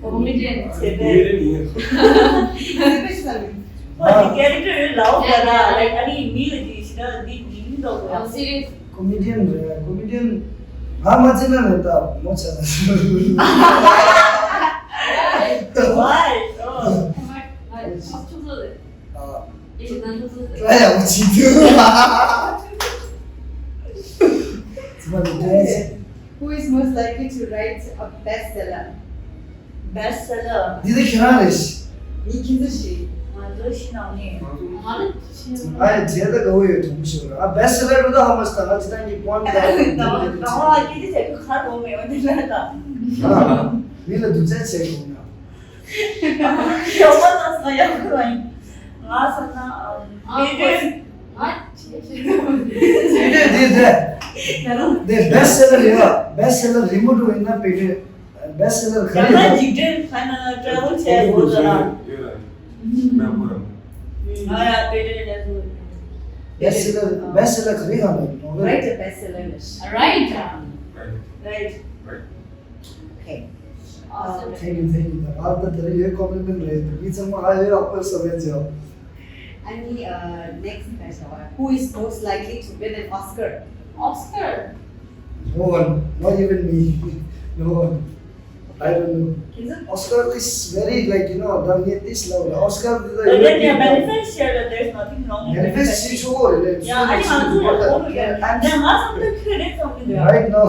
Comedian. ཚེ་འཕེལ། ཚེ་འཕེལ་ཟེར་ནི། ཁོ་ནི་character ལའོ་ག་ར་like ཨ་ནི་མི་ཡོད་ཅིག་ཞིག་ན་འདི་མི་མི་འདུག་གོ། Serious. Comedian རེད། Comedian ང་མ་ཚེ་ན་མེད་ད་མོ་ཆ་ན། Why? Oh. ཨ། ཡ་ཡ་མོ་ཆི་དུ། Who is most likely to write a bestseller? Bestseller. འདི་ནི་ཁྱེད་རང་རེད། ངའི་ཁྱིམ་ཚང་ཞིག་ང་ཚོ་ཤི་ནང་ནས། ང་ལ་ཤི་ནང་ང་ཡི་རྗེས་ད་དགའ་བོ་ཡོད་དྲང་པོ་ཞིག་ར། ཨ་བེ་སི་ལེ་རུ་ད་ཧ་མ་སི་ད་ང་ཅི་ད་ངི་པོན་ད་ད་ད་ང་ལ་སྐད་ཆ་བྱ་རྒྱུ་ཁ་རོ་མེད་པ་འདི་ལ་ད། མི་ལ་སྡུག་ཅག་བྱེད་དགོས་ན། ཡོང་བ་ད་ས་ཡག་པོ་ཡིན། ང་ས་ན་ཨ་དེ་དེ། ང་བྱེད་བྱེད། དེ་དེ་དེ་དེ། ཡ་རང་དེ་བེ་སི་ལེ་རུ་ཡ་བེ་སི་ལེ་རུ་མོ་འགྲོ་ཡིན་ན་བེ་དེ། བེ་སི་ལེ་ག་རེ་ཡང་ན་ཡོད། འཇིག་རྟེན་ཁ་ན་ཊ་རེ་ཝལ་བྱས་ཡོད་ད་ར། ང་ཡང་བེ་དེ་ནས་སུ། བེ་སི་ལེ་བེ་སི་ལེ་ག་རེ་ཡང་ན་ཡོད། Write a bestseller. Right. Right. Okay. Awesome. Thank you, thank you. ང་ད་དེ་རིང་ཡོད་ཀོམ་པི་ལི་མེན་ཊི་རེད། མི་ཚང་མ་ཨ་ཡོད་ཨ་ཕོ་སོ་བེད་ཅོ། ཨ་ནི་next question. Who is most likely to win an Oscar? Oscar. No one, not even me. No one. I don't know. Oscar is very, like, you know, the latest level. Oscar is the But then your manifest here that there's nothing wrong with manifest. Manifest. Yeah, I think I'm doing it. Yeah, I'm not something to it. Right now.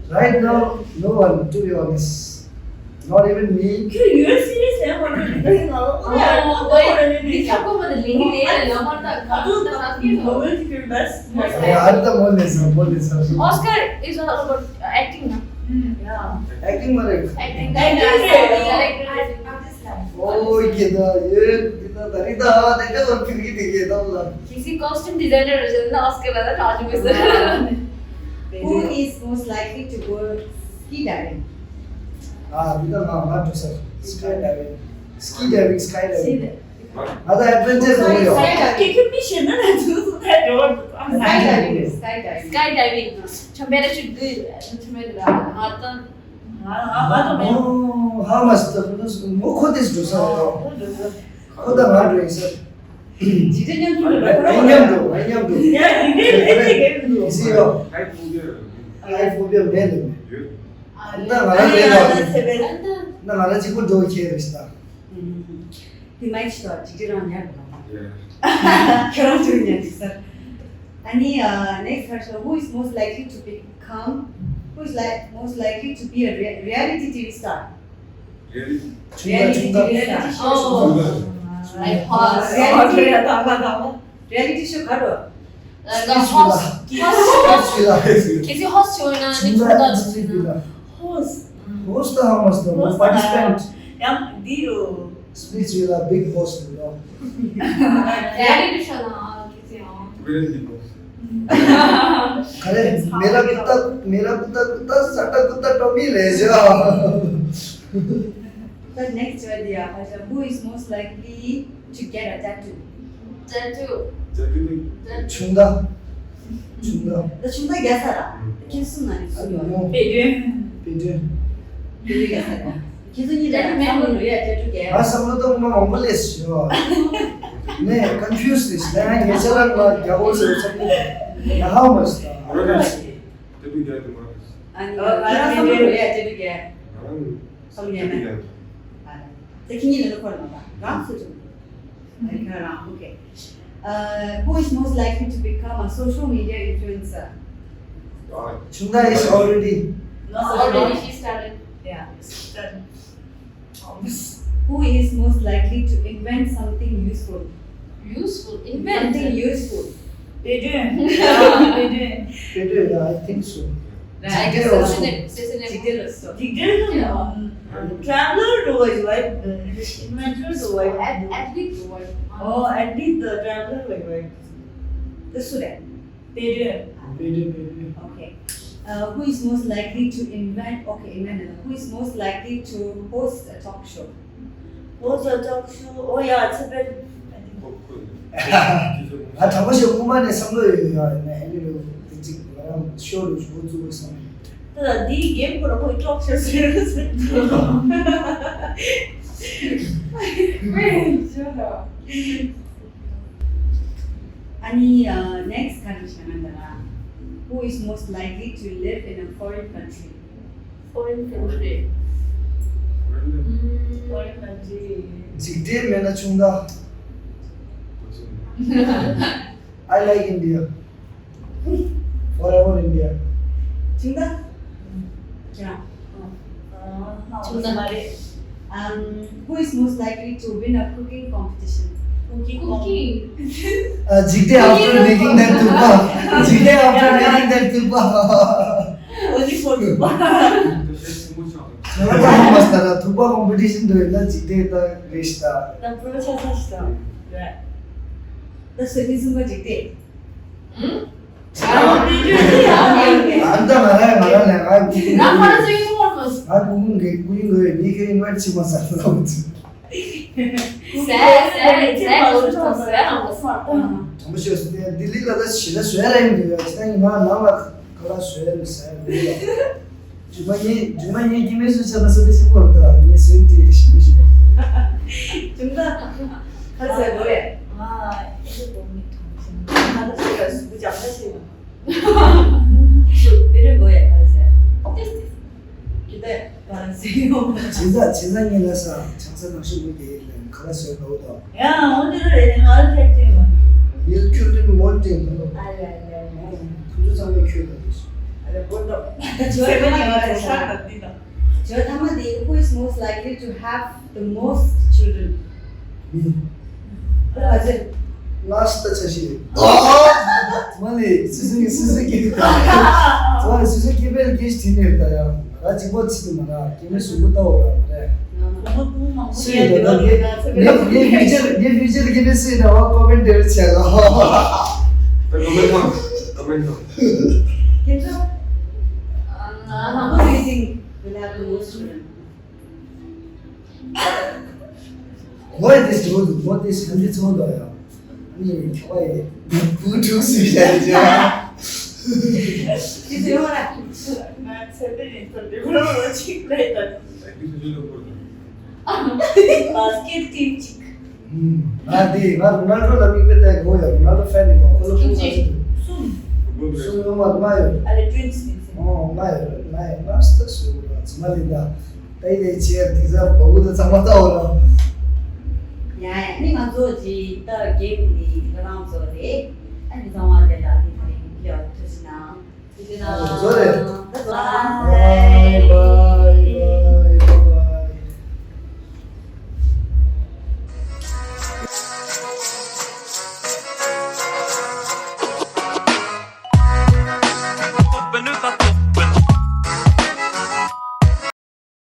Right now, no one, to be honest. Not even me. ཁྱོད་ཡོད་སི་རི་ཡས་ལན་མ་འགྲོ་ནི་ད་ཡིན་ལ། ཨོ་ཝེ། འདི་ཁྱབ་ཁོ་མ་ད་ལིང་ལེ་ལ་མ་ད་ག་དུ་ད་ད་ཀི་ལོ། ཨོ་ཝེ། ཨ་ད་མོ་ལེ་ས་མོ་ལེ་ས། Oscar is all about acting, na? Yeah. Acting མ་རེད། Acting. Acting. ཨོ་ཡེ་ད་ཡེ་འདི་ད་ད་རི་ད་ཧ་དེ་ད་ལ་ཕིར་གི་དེ་གི་ད་ལ། He's a costume designer, is in the Oscar, na? Who is most likely to go ski diving? ཨ་འདི་ད་ང་ང་འགྲོ་ས། Sky diving. Ski diving, sky diving. ང་ད་ཨེ་ཌི་ཝེན་ཅར་འགྲོ་ཡོད། སྐད་ཁྱོད་མི་ཤེས་ན་ལ་ཚུལ་ཚུལ་ཐད་འགྲོ་བར། Skydiving. Skydiving. Skydiving. ཆམ་པེ་ར་ཤུ་དགོས། ཆམ་པེ་ར་ང་ད། ང་ང་ང་ད་མེད། ཨོ་ཧ་མ་སི་ད་ཁོ་ད་ངོ་ཁོ་དེ་འགྲོ་ས་རེད་དོ། ཁོ་ད་ང་འགྲོ་ཡིན་ས། ཇི་འདྲ་མཉམ་དུ་འགྲོ་ཁོ་ང་མཉམ་དུ་ང་མཉམ་དུ། ཡ་ཡིན་གྱི་རེད་ཅེས་གས་མི་འདུག་ཟི་ཡོ། ཧའི་ཕོ་བི་ཡ་མེད་ལེ་མེད། ད་ང་རང་མེད་ལ། ད་ང་རང་གཅིག་པུ་འགྲོ་ཁྱེད་རེད་ད། དེ་མ་ཡིན་ཞིག་ད་འཇིག་རྟེན་རང་ཉར་དགོས་ན། ཁྱོད་རང་ཚོས་ཉར་འདུག་ས། ཨ་ནི་next question, who is most likely to become, who is like most likely to be a rea- reality T V star? Reality. ཆུང་མ་ཆུང་མ། Reality show. Oh. Like host. Reality. Reality show ག་རེ། Like a host. Host. Host. Is it host? ཆུང་མ་ཆུང་མ། Host. Host ད་ཧ་མ་སི་ད་participant. ཡང་འདི་རུ། Speech will a big host, you know. Reality show ན་ཁྱེད་ཚོ་ཡང་། ག་རེ། མེ་ར་ཀུ་ཏ་མེ་ར་ཀུ་ཏ་ཀུ་ཏ་ས་ཏ་ཀུ་ཏ་ཏོ་མི་ལེ་ཇོ། But next one, yeah, who is most likely to get a tattoo? Tattoo. ཆུང་མ། ཆུང་མ། ད་ཆུང་མ་རྒྱ་ས་ར། ཁྱེད་གསུམ་ན་ནི་གསུམ་ཡོད། པེ་ཏྲེ། པེ་ཏྲེ། པེ་ཏྲེ་རྒྱ་ས་ར། ཁྱེད་ཚོ་གཉིས་ལ་བསམ་བློ་ཡ་ཅོ་ཅོ་རྒྱ། ང་བསམ་བློ་གཏོང་མ་མང་པོ་ལས་ཞོ། ནས་confuse ལས་ཞོ། ང་ཉེ་ཆར་ལ་ང་རྒྱ་བོ་ཟེར་བསམ་བློ་ཡ་ཧ་མ་ཞོ། ཨ་ནི་ང་བསམ་བློ་ཡ་ཅོ་ཅོ་རྒྱ། བསམ་བློ་ཡ་ན། ད་ཁྱེད་གཉིས་ལ་ལོ་འཁོར་མ་པ་རང་སུ་ཅོ། ཨ་ཁྱོད་རང་། Okay. Uh, who is most likely to become a social media influencer? Chunda is already. No, already she started. Yeah. Started. Who is most likely to invent something useful? Useful. Invent. Something useful. པེ་ཏྲེ། པེ་ཏྲེ། པེ་ཏྲེ། Yeah, I think so. འཇིག་རྟེན་སོ་སོ། འཇིག་རྟེན་སོ་སོ། འཇིག་རྟེན་སོ་སོ། འཇིག་རྟེན་སོ་སོ། ཊེ་བྷི་ལར་འགྲོ་བ་ཞིག་ལ། ཨེ་ཐི་ལིཊ་འགྲོ་བ་ཞིག་ཨོ་ཨེ་ཐི་ལིཊ་དང་ཊེ་བྷི་ལར་ལ་འགྲོ་བ་ཞིག་དེ་སུ་རེད། པེ་ཏྲེ། པེ་ཏྲེ། པེ་ཏྲེ། Okay. Uh, who is most likely to invent, okay, invent, who is most likely to host a talk show? Host a talk show. Oh yeah, it's a bit. ང་དྲང་པོ་ཞིག་སྔོན་མ་ནས་བསམ་བློ་ཡོད་ཡོད་ཡོད་ནས་ཨ་ནི་རུ་དེ་གཅིག་ང་རང་ཤོ་རུ་ཞུ་བོ་བཙུགས་བསམ། ད་འདིའི་གེམ་ཁོ་ར་ཁོའི་ཊོག་ཤོ་ཟེར་ཟེར། ཨ་ནི་next ག་རེ་བྱས་ན་ད་ར། Who is most likely to live in a foreign country? Foreign country. Foreign country. འཇིག་རྟེན་མེད་ན་ཆུང་མ། I like India. Forever India. ཆུང་མ། ཆུང་མ། ཆུང་མ་མ་རེད། Um, who is most likely to win a cooking competition? Cooking. Uh, Jigde after making that thukpa. Jigde after making that thukpa. Only for thukpa. Thukpa competition doing na Jigde ta resta. The pro cha sa sta. Right. The semi zumba Jigde. ཨ་ནི་ད་ང་རང་ང་རང་ལས་ཀ་ང་ཁོ་རང་ཚོ་ཡིན་མོར་མོ། ང་ཀུ་ཀུ་འགེ་ཀུ་ཡིན་དགོས་ནི་ཁེ་ཡིན་བར་ཆི་མ་ཟ་ལ་བུ་ཚོ། ཟས་ཟས་ཟས་ལོ་ཚོ་ཟས་ཧང་གོ་སོང་། དྲང་པོ་ཤོད་སོང་ཏེ་ལྡི་ལི་ལ་ད་ཞི་ལ་ཞོད་ར་ཡིན་དུས་ཡ་ཅི་ད་ཡིན་ན་ནང་ལ་ཁ་ལ་ཞོད་ཟ་ཡ་དགོས་ལ། ཇུ་མ་ངའི་ཇུ་མ་ངའི་སྐྱེ་དམན་སུ་ཆ་ན་ས་དེ་ཆེན་པོ་རུ་ད་ངའི་སེམས་དེ་ཞི་མི་ཞི་མ། ཇུ་མ་ད་ཁ་ཟས་དགོས་རེད། ང་ཨེ་ཤེ་གོ་མི་ཐོང་ཞིང་ང་ད་ཆེ་ལ་སུ་ཇག་ད་ཆེ་ལ། བེ་རེ་གོ་ཡ་ག་ཟེར། ཏིས་ཏིས། ཀི་ཏེ་ག་རེ་ཟེར་ཡོང་། ཇི་ཟ་ཇི་ཟ་ངེ་ལ་ས་ཆང་ས་ནང་ཤི་མི་དེ་ལ་ཁ་ལ་སོས་གོ་དོ། ཡ་འོན་ཏེ་རེ་ང་ཨལ་ཁེ་ཏེ་མ། ཡིལ་ཁྱུར་ཏེ་མོལ་ཏེ་མ། ཨ་ལེ་ཨ་ལེ་ཨ་ལེ། ཁུ་ཚུ་ཚང་མས་ཁྱོད་ལ་དུས། ཨ་ལེ་བོ་ཏོ། ཇོ་ཐ་མ་ཡོད་རེད་ས། ཇོ་ཐ་མ་དེ། Who is most likely to have the most children? མི། ཨ་ཟེར། ལ་སི་ཏ་ཆ་ཤི། མ་ལི་སི་སི་ནི་སི་སི་ཀི། མ་ལི་སི་སི་ཀི་བེལ་གིས་ཐི་ནེར་ད་ཡ། ང་གཅིག་པོ་ཚིག་མ་ར་སྐྱེ་མེད་གཟུགས་པོ་ལྟ་བ་ར་མ་རེད། སུས་ཡོད་ད་ངའི་ངའི་ཕིའུ་ཅར་ངའི་ཕིའུ་ཅར་གི་ཕེ་སི་ཡིན་ན་བ་ཀོ་མེན་ཊི་རི་བྱས་ལ། ད་ཀོ་མེན་ཊི་ཀོ་མེན་ཊི། ཁྱེད་ཚོ། Who do you think will have the most children? What is this? What is this? What is this? ནི་ཁྱོ་བ་ཡི་བུ་ཕྲུག་སུས་བྱ་རེད་ཅེ། ཁྱེད་ཚོ་ཡོང་ར། ང་ཚེ་འདི་ཡིན་ཚོ་འདི་བུ་རོ་ཅིག་ལས་ད། བ་སི་ཀེ་ཊི་ཊིམ་ཅིག་ང་དེ་ང་རོ་ནལ་ཌོ་ལ་མིག་དཔེ་བལྟས་གོ་ཡ། རོ་ནལ་ཌོ་ཕེན་ཡིན་པ་ཁོ་ལ་ཁུངས་ཁ་ཚུད་འདུག་གསུམ། གསུམ་ཡོང་མ་ལྔ་ཡོད། ཨ་ལེ་ཊུ་ཝིན་སི་ཡིན། ཨོ་ལྔ་ཡོད། ལྔ་ཡོད། ལྔ་སྟག་སུ་ལ་ཚི་མ་ལི་ད། ད་ཡི་ལས་ཆེ་དེ་ཚ་བ་བུ་ད་ཚང་མ་ལྟ་འོ་ལ། ཡ་ཡ་ནི་ང་ཚོ་ཅི་ད་གེམ་ནི་ང་རང་ཚོ་རེད། ཨ་ནི་ཚང་མ་དེ་ལ་ནི་ད་རིང་ཡག་ཐུག་ཤི་ན། ཚོ་རེད། Bye.